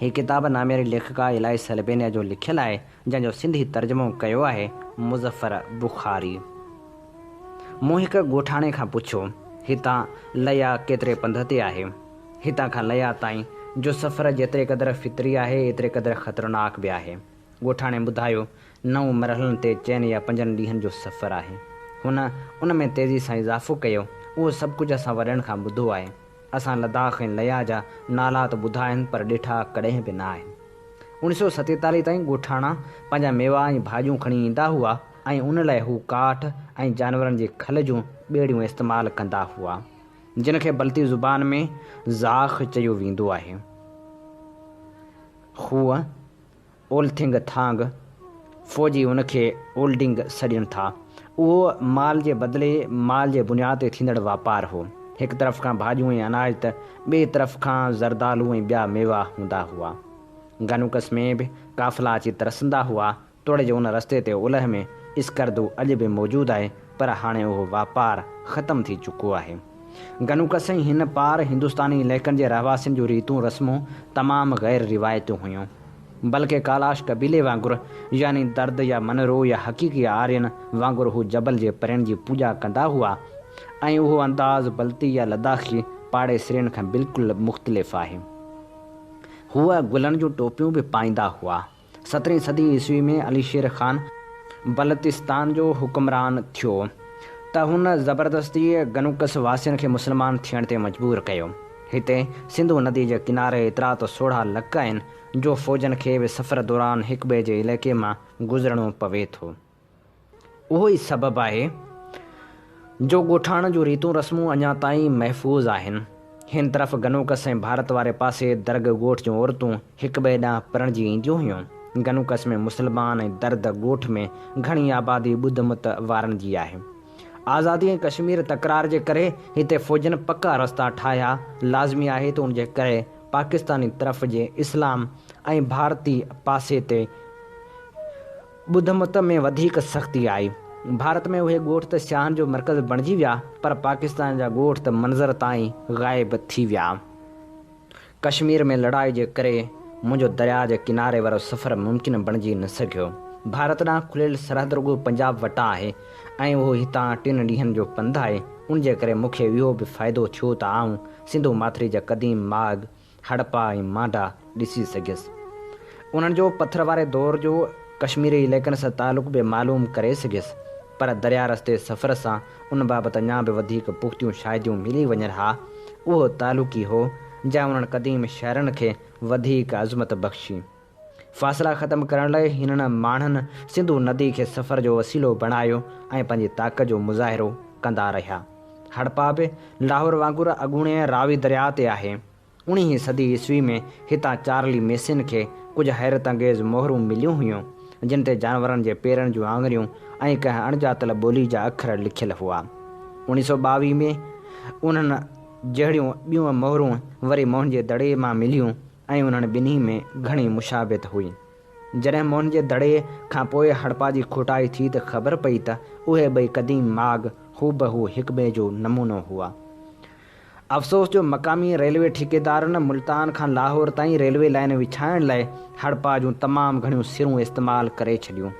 هي ڪتاب نامياري ليکڪا الائي سلبينيا جو لکيل آهي جنهن جو سنڌي ترجمو ڪيو آهي مظفر بخاري. مون هڪ ڳوٺاڻي کان پڇيو، هتان ليا ڪيتري پنڌ تي آهي؟ هتان کان ليا تائين جو سفر جيتري قدر فطري آهي، ايتري قدر خطرناڪ به آهي. ڳوٺاڻي ٻڌايو، نو مرحلن تي چئن يا پنجن ڏينهن جو سفر آهي. هن ان ۾ تيزي سان اضافو ڪيو، اهو سڀ ڪجهه اسان وڏن کان ٻڌو آهي. اسان لداخ ۽ ليا جا نالا ته ٻڌا آهن پر ڏٺا ڪڏهن به نه آهن. 1947 تائين ڳوٺاڻا پنهنجا ميوا ۽ ڀاڄيون کڻي ايندا هئا ۽ ان لاء هو ڪاٺ ۽ جانورن جي کل جون ٻيڙيون استعمال ڪندا هئا، جن کي بلتي زبان ۾ زاخ چيو ويندو آهي. هوء اولٿنگ ٿانگ، فوجي ان کي اولڊنگ سڏين ٿا. اهو مال جي بدلي مال جي بنياد تي ٿيندڙ واپار هو. هڪ طرف کان ڀاڄيون ۽ اناج ته ٻئي طرف کان زردالو ۽ ٻيا ميوا هوندا هئا. گنوڪس ۾ به قافلا اچي ترسندا هئا. توڙي جو ان رستي تي اولهه ۾ اسڪردو اڄ به موجود آهي پر هاڻي اهو واپار ختم ٿي چڪو آهي. گنوڪس ۽ هن پار هندستاني علائقن جي رهواسين جون ريتون رسمون تمام غير روايتيون هيون. بلڪه ڪالاش قبيلي وانگر يعني درد يا منرو يا حقيقي آرين وانگر هو جبل جي پرين جي پوڄا ڪندا هئا ۽ اهو انداز بلتي يا لداخي پاڙيسرين کان بلڪل مختلف آهي. هو گلن جون ٽوپيون به پائيندا هئا. سترهين صدي عيسوي ۾ علي شير خان بلتستان جو حڪمران ٿيو ته هن زبردستيء گنوڪس واسين کي مسلمان ٿيڻ تي مجبور ڪيو. هتي سنڌو ندي جي ڪناري ايترا ته سوڙها لڪ آهن جو فوجن کي به سفر دوران هڪٻئي جي علائقي مان گذرڻو پوي ٿو. اهو ئي سبب آهي جو ڳوٺاڻن جون ريتون رسمون اڃا تائين محفوظ آهن. هن طرف گنوڪس ۽ ڀارت واري پاسي درگ ڳوٺ جون عورتون هڪٻئي ڏانهن پرڻجي اينديون هيون. گنوڪس ۾ مسلمان ۽ درد ڳوٺ ۾ گهڻي آبادي ٻڌ مت وارن جي آهي. آزادي ۽ ڪشمير تڪرار جي ڪري هتي فوجن پڪا رستا ٺاهيا، لازمي آهي ته ان جي ڪري پاڪستاني طرف جي اسلام ۽ ڀارتي پاسي تي ٻڌ مت ۾ وڌيڪ سختي آئي. ڀارت ۾ اهي ڳوٺ ته سياحن جو مرڪز بڻجي ويا پر پاڪستان جا ڳوٺ ته منظر تان ئي غائب ٿي ويا. ڪشمير ۾ لڙائي جي ڪري منهنجو درياء جي ڪناري وارو سفر ممڪن بڻجي نه سگهيو. ڀارت ڏانهن کليل سرحد رڳو پنجاب وٽان آهي ۽ اهو هتان ٽن ڏينهن جو پنڌ آهي، ان جي ڪري مون کي اهو به فائدو ٿيو ته آئون سنڌو ماٿري جا قديم ماڳ هڙپا ۽ مانڊا ڏسي سگهيس. انهن جو پٿر واري دور جو ڪشميري علائقن سان تعلق به معلوم ڪري سگهيس، پر درياء رستي سفر سان ان بابت اڃا به وڌيڪ پختيون شاهديون ملي وڃن ها. اهو تعلق ئي هو، جنهن انهن قديم شهرن کي وڌيڪ عظمت بخشي. فاصلا ختم ڪرڻ لاء هنن ماڻهن سنڌو ندي کي سفر جو وسيلو بڻايو ۽ پنهنجي طاقت جو مظاهرو ڪندا رهيا. هڙپا به لاهور وانگر اڳوڻي راوي درياء تي آهي. اڻيهين صدي عيسوي ۾ هتان چارلي ميسن کي ڪجهه حيرت انگيز مهرون مليون هيون، جن تي جانورن جي پيرن جون آڱريون ۽ ڪنهن اڻڄاتل ٻولي جا اکر لکيل هئا. اڻيهه سئو ٻاويهه ۾ انهن جهڙيون ٻيون مهرون وري موهن جي دڙي مان مليون. ۽ انهن ٻنهي ۾ گهڻي مشابهت هئي. جڏهن موهن جي دڙي کان پوء هڙپا جي کوٽائي ٿي ته خبر پئي ته اهي ٻئي قديم ماڳ هوبهو هڪٻئي جو نمونو هئا. افسوس جو مقامي ريلوي ٺيڪيدارن ملتان کان لاهور تائين ريلوي لائين وڇائڻ لاء هڙپا جون تمام گهڻيون سرون استعمال ڪري ڇڏيون.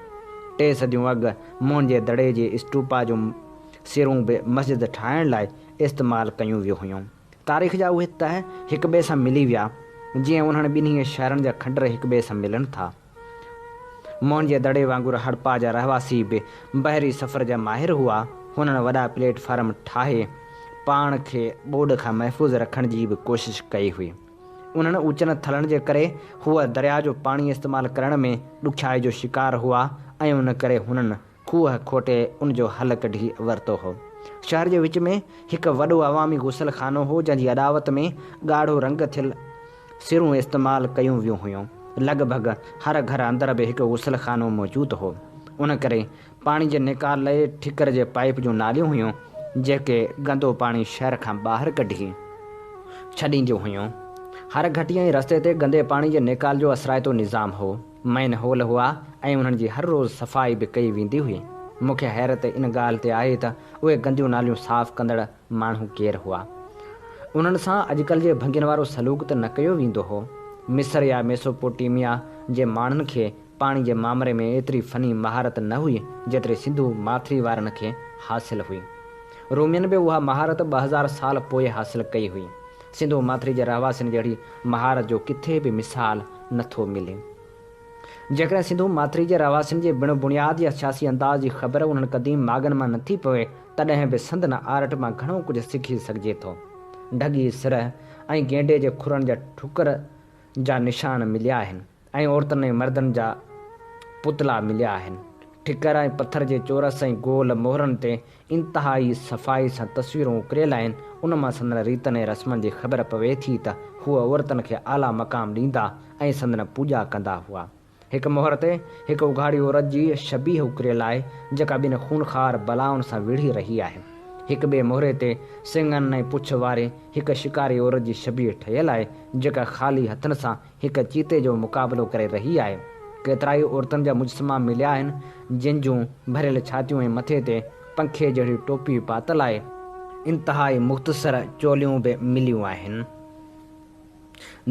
ٽي صديون اڳ موهن جي دڙي جي اسٽوپا جون سرون به مسجد ٺاهڻ لاء استعمال ڪيون ويون هيون. تاريخ جا اهي تهه هڪٻئي سان ملي ويا، جيئن انهن ٻنهي شهرن جا کنڊر هڪٻئي سان ملن ٿا. موهن جي دڙي وانگر هڙپا جا رهواسي به بحري سفر جا ماهر هئا. هنن وڏا پليٽ فارم ٺاهي پاڻ کي ٻوڏ کان محفوظ رکڻ جي به ڪوشش ڪئي هئي. انهن اوچن ٿلن جي ڪري هو درياء جو پاڻي استعمال ڪرڻ ۾ ڏکيائي جو شڪار هئا ۽ ان ڪري هنن کوهه کوٽي ان جو حل ڪڍي ورتو هو. شهر جي وچ ۾ هڪ وڏو عوامي غسل خانو هو، جنهن جي اڏاوت ۾ ڳاڙهو رنگ ٿيل سرون استعمال ڪيون ويون هيون. لڳ ڀڳ هر گهر اندر به هڪ غسل خانو موجود هو. ان ڪري پاڻي جي نيڪال لئي ٺڪر جي پائيپ جون ناليون هيون، جيڪي گندو پاڻي شهر کان ٻاهر ڪڍي ڇڏينديون هيون. هر گهٽي ۽ رستي تي گندي پاڻي جي نيڪال جو اثرائتو نظام هو. مئن هول هئا ۽ انهن جي هر روز صفائي به ڪئي ويندي هئي. مون کي حيرت ان ڳالهه تي آهي ته اهي گنديون ناليون صاف ڪندڙ ماڻهو ڪير هئا؟ انهن سان اڄڪلهه جي ڀنگين وارو سلوڪ ته نه ڪيو ويندو هو. مصر يا ميسوپوٽيميا جي ماڻهن کي پاڻي جي مامري ۾ ايتري فني مهارت نه هئي جيتري سنڌو ماٿري وارن کي حاصل هئي. رومين به اها مهارت 2000 سال پوء حاصل ڪئي هئي. سنڌو ماٿري جي رهواسين جهڙي مهارت جو ڪٿي به مثال نه ٿو ملي. جيڪڏهن سنڌو ماٿري جي رهواسين جي بڻ بڻياد يا سياسي انداز جي خبر انهن قديم ماڳن مان نه ٿي پوي، تڏهن به سندن آرٽ مان گهڻو ڪجهه سکي سگهجي ٿو. ڍڳي سرهه ۽ گينڊي جي کرن جا ٺڪر جا نشان مليا آهن ۽ عورتن ۽ مردن جا پتلا مليا آهن. ٺڪر ۽ پٿر جي چورس ۽ گول مهرن تي انتهائي صفائي سان تصويرون اڪريل آهن، ان مان سندن ريتن ۽ رسمن جي خبر پوي ٿي ته هو عورتن کي اعليٰ مقام ڏيندا ۽ سندن پوڄا ڪندا هئا. هڪ مهر تي هڪ اگهاڙي عورت جي شبيهه اڪريل آهي، جيڪا ٻن خونخوار بلائن سان وڙهي رهي آهي. هڪ ٻئي مهري تي سڱن ۽ پڇ واري هڪ شڪاري عورت جي شبيهه ٺهيل آهي، جيڪا خالي هٿن سان هڪ چيتي جو مقابلو ڪري رهي آهي. ڪيترائي عورتن جا مجسما مليا آهن، جن جون ڀريل ڇاتيون ۽ مٿي تي پنکي جهڙي ٽوپي پاتل آهي. انتهائي مختصر چوليون به مليون آهن.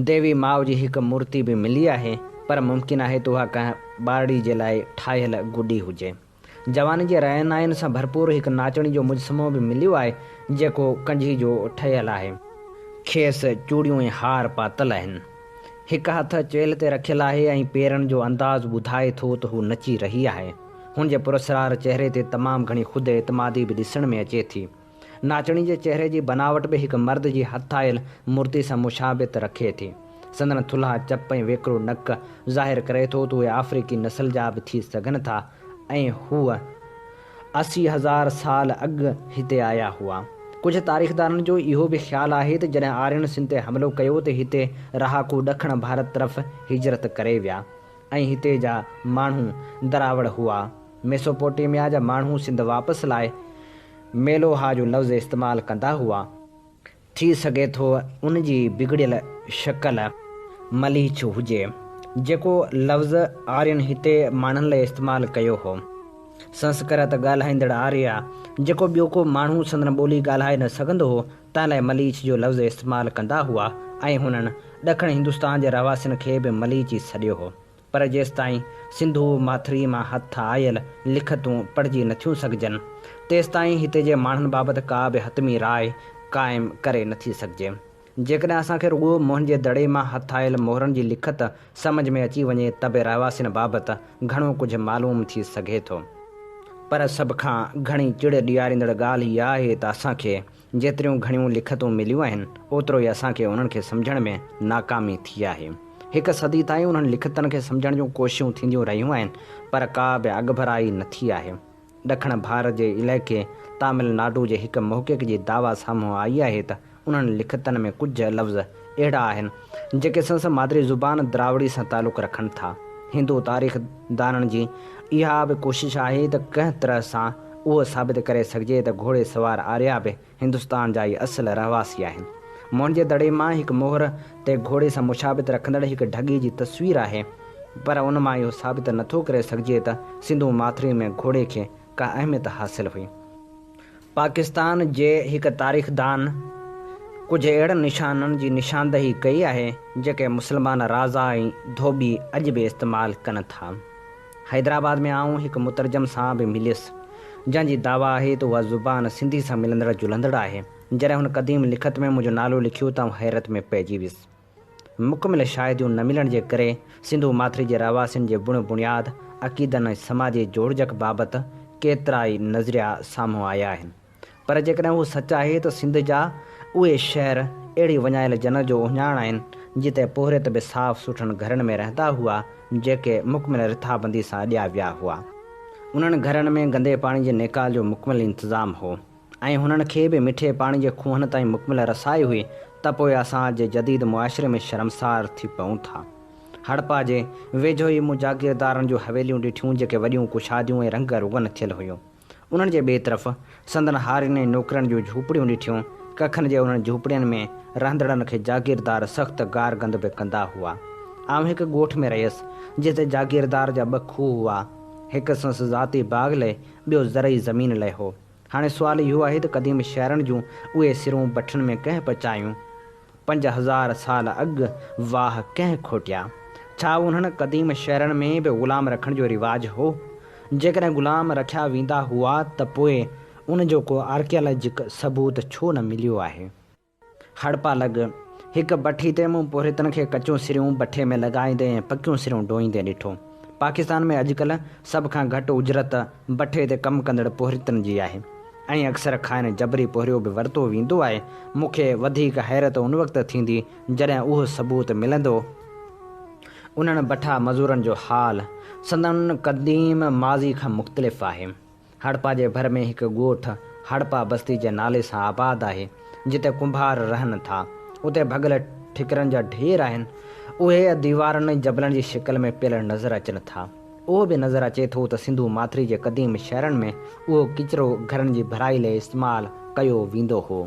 ديوي ماء جي هڪ مورتي به ملي آهي، پر ممڪن آهي ته اها ڪنهن ٻارڙي جي لاء ٺاهيل گڏي هجي. جواني جي رعنائين سان ڀرپور هڪ ناچڻي جو مجسمو به مليو آهي، جيڪو ڪنجهي جو ٺهيل آهي. کيس چوڙيون ۽ هار پاتل آهن. هڪ هٿ چيلهه تي رکيل آهي ۽ پيرن جو انداز ٻڌائي ٿو ته هو نچي رهي آهي. هن جي پراسرار چهري تي تمام گهڻي خود اعتمادي به ڏسڻ ۾ اچي ٿي. ناچڻي جي چهري جي بناوٽ به هڪ مرد جي هٿ آيل مورتي سان مشابهت رکي ٿي. سندن ٿلها چپ ۽ ويڪرو نڪ ظاهر ڪري ٿو ته اهي آفريقي نسل جا به ٿي سگهن ٿا ۽ هو 80,000 سال اڳ هتي آيا هئا. ڪجهه تاريخدانن جو اهو به خيال آهي ته جڏهن آرين سنڌ تي حملو ڪيو ته هتي رهاڪو ڏکڻ ڀارت طرف هجرت ڪري ويا ۽ هتي جا ماڻهو دراوڙ هئا. ميسوپوٽيميا جا ماڻهو سنڌ واپس لاء ميلوها جو لفظ استعمال ڪندا هئا. ٿي سگهي ٿو ان جي بگڙيل شڪل مليڇ هجي، جيڪو لفظ آرين هتي ماڻهن لاء استعمال ڪيو هو. سنسڪرت ڳالهائيندڙ آريا، جيڪو ٻيو ڪو ماڻهو سندن ٻولي ڳالهائي نه سگهندو هو، تنهن لاء مليڇ جو لفظ استعمال ڪندا هئا ۽ هنن ڏکڻ هندستان جي رهواسين کي به مليچ ئي سڏيو هو. پر جيستائين سنڌو ماٿري مان هٿ آيل لکتون پڙهجي نٿيون سگهجن، تيستائين هتي جي ماڻهن بابت ڪا به حتمي راء قائم ڪري نٿي سگهجي. جيڪڏهن اسان کي رڳو موهن جي دڙي مان هٿ آيل مهرن جي لکت سمجهه ۾ اچي وڃي ته به رهواسين بابت گهڻو ڪجهه معلوم ٿي سگهي ٿو. پر سڀ کان گهڻي چڙ ڏياريندڙ ڳالهه اها آهي ته اسان کي جيتريون گهڻيون لکتون مليون آهن، اوترو ئي اسان کي انهن کي سمجهڻ ۾ ناڪامي ٿي آهي. هڪ صدي تائين انهن لکتن کي سمجهڻ جون ڪوششون ٿينديون رهيون آهن، پر ڪا به اڳڀرائي نه ٿي آهي. ڏکڻ ڀارت جي علائقي تامل ناڊو جي هڪ محقق جي دعويٰ سامهون آئي آهي ته انهن لکتن ۾ ڪجهه لفظ اهڙا آهن، جيڪي سندس مادري زبان دراوڙي سان تعلق رکن ٿا. هندو تاريخدانن جي اها به ڪوشش آهي ته ڪنهن طرح سان اهو ثابت ڪري سگهجي ته گهوڙي سوار آريا به هندستان جا ئي اصل رهواسي آهن. موهن جي دڙي مان هڪ مهر تي گهوڙي سان مشابهت رکندڙ هڪ ڍڳي جي تصوير آهي، پر ان مان اهو ثابت نٿو ڪري سگهجي ته سنڌو ماٿري ۾ گهوڙي کي ڪا اهميت حاصل هئي. پاڪستان جي هڪ تاريخدان ڪجهه اهڙن نشانن جي نشاندهي ڪئي آهي، جيڪي مسلمان رازا ۽ ڌوٻي اڄ به استعمال ڪن ٿا. حيدرآباد ۾ آئون هڪ مترجم سان به مليس، جنهن جي دعويٰ آهي ته اها زبان سنڌي سان ملندڙ جلندڙ آهي. جڏهن هن قديم لکت ۾ منهنجو نالو لکيو ته آئون حيرت ۾ پئجي ويس. مڪمل شاهديون نه ملڻ جي ڪري سنڌو ماٿري جي رهواسين جي بڻ بڻياد، عقيدن ۽ سماجي جوڙجڪ بابت ڪيترائي نظريا سامهون آيا آهن. پر جيڪڏهن اهو سچ آهي ته سنڌ جا اهي شهر اهڙي وڃايل جنت جو اهڃاڻ آهن، جتي پورهيت به صاف سٿرن گهرن ۾ رهندا هئا، جيڪي مڪمل رٿابندي سان اڏيا ويا هئا. انهن گهرن ۾ گندي پاڻي جي نيڪال جو مڪمل انتظام هو ۽ هنن کي به مٺي پاڻي جي کوهن تائين مڪمل رسائي هئي ته پوء اسان اڄ جي جديد معاشري ۾ شرمسار ٿي پئون ٿا. هڙپا جي ويجهو ئي مون جاگيردارن جون حويليون ڏٺيون جيڪي وڏيون ڪشاديون ۽ رنگ روغن ٿيل هيون. انهن جي ٻئي طرف سندن هارين ۽ نوڪرن جون جهوپڙيون ڏٺيون. ڪکن جي انهن جهوپڙين ۾ رهندڙن کي جاگيردار سخت گارگند به ڪندا هئا. آئون هڪ ڳوٺ ۾ رهيس، جتي جاگيردار جا ٻه کوهه هئا. هڪ سندس ذاتي باغ لئه، ٻيو زرعي زمين لئه هو. هاڻي سوال اهو آهي ته قديم شهرن جون اهي سرون بٺن ۾ ڪنهن پچايون؟ 5000 سال اڳ واهه ڪنهن کوٽيا؟ ڇا انهن قديم شهرن ۾ به غلام رکڻ جو رواج هو؟ جيڪڏهن غلام رکيا ويندا هئا ته پوء ان جو ڪو آرڪيالاجڪ ثبوت ڇو نه مليو آهي؟ هڙپا لڳ هڪ بٺي تي مون پورهيتن کي ڪچيون سريون بٺي ۾ لڳائيندي ۽ پڪيون سريون ڍوئيندي ڏٺو. پاڪستان ۾ اڄڪلهه سڀ کان گهٽ اجرت بٺي تي ڪم ڪندڙ پورهيتن جي آهي. ۽ اڪثر کانئن جبري پورهيو به ورتو ويندو آهي. مون کي وڌيڪ حيرت ان وقت ٿيندي جڏهن اهو ثبوت ملندو. انهن بٺا مزورن جو حال سندن قديم ماضي کان مختلف آهي. هڙپا جي ڀر ۾ هڪ ڳوٺ هڙپا بستي جي نالي سان آباد آهي، جتي ڪنڀار رهن ٿا. اتي ڀڳل ٺڪرن جا ڍير آهن. اهي ديوارن ۽ جبلن جي شڪل ۾ پيل نظر اچن ٿا. اهو به نظر اچي ٿو ته سنڌو ماٿري جي قديم شهرن ۾ اهو ڪچرو گهرن جي ڀرائي لئه استعمال ڪيو ويندو هو.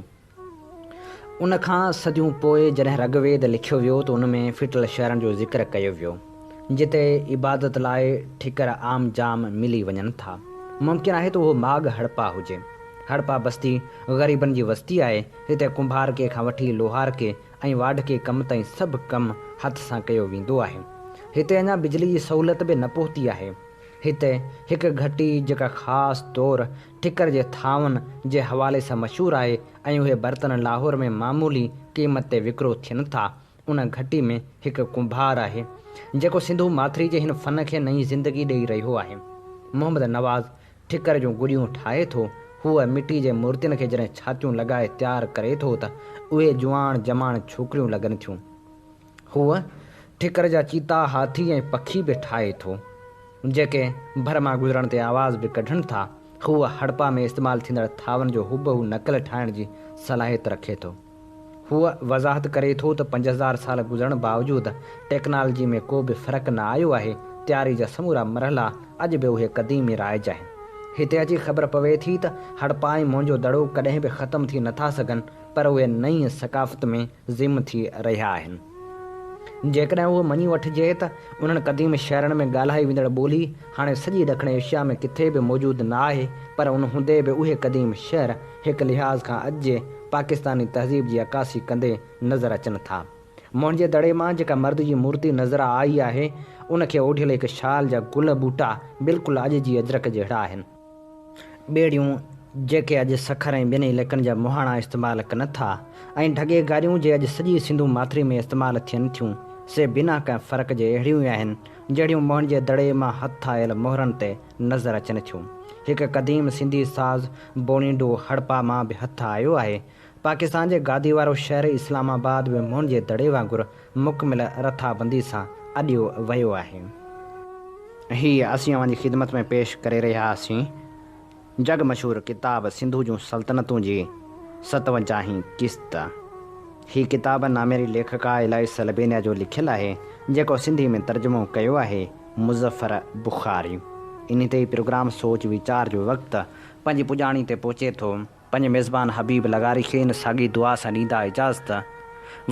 ان کان صديون پوء جڏهن رگ ويد لکيو ويو ته ان ۾ ڦٽل شهرن جو ذڪر ڪيو ويو، جتي عبادت لاء ٺڪر عام جام ملي وڃن ٿا. ممڪن آهي ته اهو ماڳ هڙپا هجي. هڙپا بستي غريبن جي وستي آهي، هتي ڪنڀارڪي کان وٺي لوهارڪي ۽ واڍڪي ڪم تائين سڀ ڪم هٿ سان ڪيو ويندو آهي. هتي اڃا بجلي جي سهولت به نه پهتي آهي. هتي هڪ گهٽي جيڪا خاص طور ٺڪر جي ٿانون جي حوالي سان مشهور آهي ۽ اهي برتن لاهور ۾ معمولي قيمت تي وڪرو ٿين ٿا، ان گهٽي ۾ هڪ ڪنڀار آهي، جيڪو سنڌو ماٿري جي هن فن کي نئين زندگي ڏئي رهيو آهي. محمد نواز ٺڪر جون گڏيون ٺاهي ٿو. هو مٽي جي مورتين کي جڏهن ڇاتيون لڳائي تيار ڪري ٿو ته اهي جواڻ جماڻ ڇوڪريون لڳن ٿيون. هو ٺڪر جا چيتا، هاٿي ۽ پکي به ٺاهي ٿو، جيڪي ڀر مان گذرڻ تي آواز به ڪڍن ٿا. هو هڙپا ۾ استعمال ٿيندڙ ٿانون جو هوبهو نقل ٺاهڻ جي صلاحيت رکي ٿو. هو وضاحت ڪري ٿو ته 5000 سال گذرڻ باوجود ٽيڪنالاجي ۾ ڪو به فرق نه آيو آهي، تياري جا سمورا مرحلا اڄ به اهي قديم ئي رائج آهن. هتي اچي خبر پوي ٿي ته هڙپا ۽ موهن جو دڙو ڪڏهن به ختم ٿي نٿا سگهن، پر اهي نئين ثقافت ۾ ضم ٿي رهيا آهن. جيڪڏهن اهو مڃي وٺجي ته انهن قديم شهرن ۾ ڳالهائي ويندڙ ٻولي هاڻي سڄي ڏکڻ ايشيا ۾ ڪٿي به موجود نه آهي پر ان هوندي به اهي قديم شهر هڪ لحاظ کان اڄ جي پاڪستاني تهذيب جي عڪاسي ڪندي نظر اچن ٿا. موهن جي دڙي مان جيڪا مرد جي مورتي نظر آئي آهي ان کي اوڍيل هڪ شال جا گل ٻوٽا بلڪل اڄ جي اجرڪ جهڙا آهن. ٻيڙيون، جيڪي اڄ سکر ۽ ٻين علائقن جا مهاڻا استعمال ڪن ٿا ۽ ڍڳي گاڏيون جي اڄ سڄي سنڌو ماٿري ۾ استعمال ٿين ٿيون، سي بنا ڪنهن فرق جي اهڙيون ئي آهن، جهڙيون موهن جي دڙي مان هٿ آيل مهرن تي نظر اچن ٿيون. هڪ قديم سنڌي ساز بوڻينڊو هڙپا مان به هٿ آيو آهي. پاڪستان جي گادي وارو شهر اسلام آباد به موهن جي دڙي وانگر مڪمل رٿابندي سان اڏيو ويو آهي. هي اسين اوهان جي خدمت ۾ پيش ڪري رهيا هئاسين جڳ مشهور ڪتاب سنڌو جون سلطنتون جي ستونجاهين قسط. هي ڪتاب نامياري ليکڪا الائس البينيا جو لکيل آهي، جيڪو سنڌي ۾ ترجمو ڪيو آهي مظفر بخاري. انهي تي ئي پروگرام سوچ ويچار جو وقت پنهنجي پڄاڻي تي پهچي ٿو. پنهنجي ميزبان حبيب لغاري کي ان ساڳي دعا سان ڏيندا اجازت،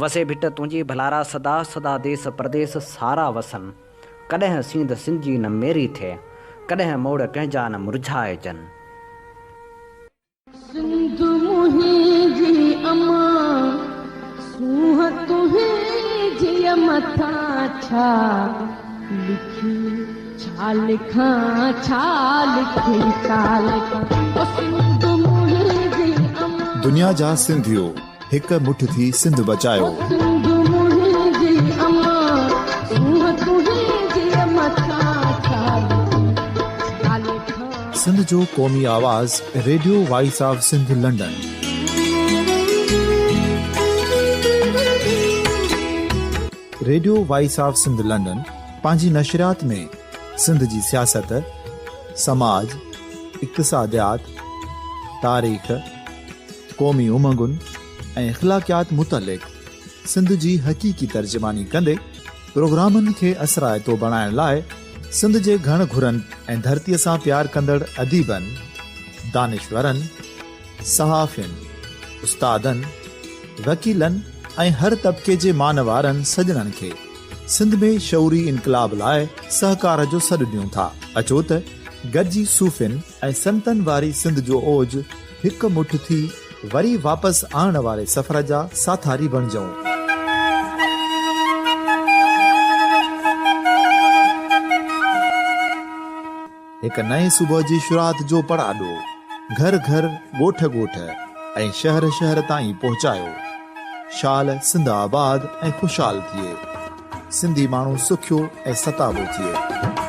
وسي ڀٽ تنهنجي ڀلارا سدا سدا ديس پرديس سارا وسن، ڪڏهن سينڌ سنڌجي نه ميري ٿئي، ڪڏهن موڙ ڪنهن جا نه مرجهائجن. سنڌ منهنجي امان، سونهن تنهنجيء مٿان ڇا لکي ڇا لکان ڇا لکي ڇا لکان او سنڌ منهنجي امان. دنيا جا سنڌيو هڪ مٺ ٿي سنڌ بچايو. او سنڌ منهنجي امان سونهن تنهنجي مٿان ڇا لکي ڇا لکان. سنڌ جو قومي آواز radio voice of Sindh London. Radio voice of Sindh London پنهنجي نشريات ۾ سنڌ جي سياست، سماج، اقتصاديات، تاريخ، قومي امنگن ۽ اخلاقيات متعلق سنڌ جي حقيقي ترجماني ڪندي پروگرامن کي اثرائتو بڻائڻ لاء سنڌ جي گهڻ گهرن ۽ ڌرتي سان پيار ڪندڙ اديبن، دانشورن، صحافين، استادن، وڪيلن ۽ هر طبقي جي مان وارن سڄڻن کي سنڌ ۾ شعوري انقلاب لاء سهڪار جو سڏ ڏيون ٿا. اچو ته گڏجي صوفين ۽ سنتن واري سنڌ جو اوج هڪ مٺ ٿي وري واپس آڻڻ واري سفر جا ساٿاري بڻجون. هڪ نئين صبح جي شروعات جو پڙاڏو گهر گهر، ڳوٺ ڳوٺ ۽ شهر شهر تائين پهچايو. شال سنڌ آباد ۽ خوشحال ٿئي. سنڌي ماڻهو سکيو ۽ ستابو ٿئي.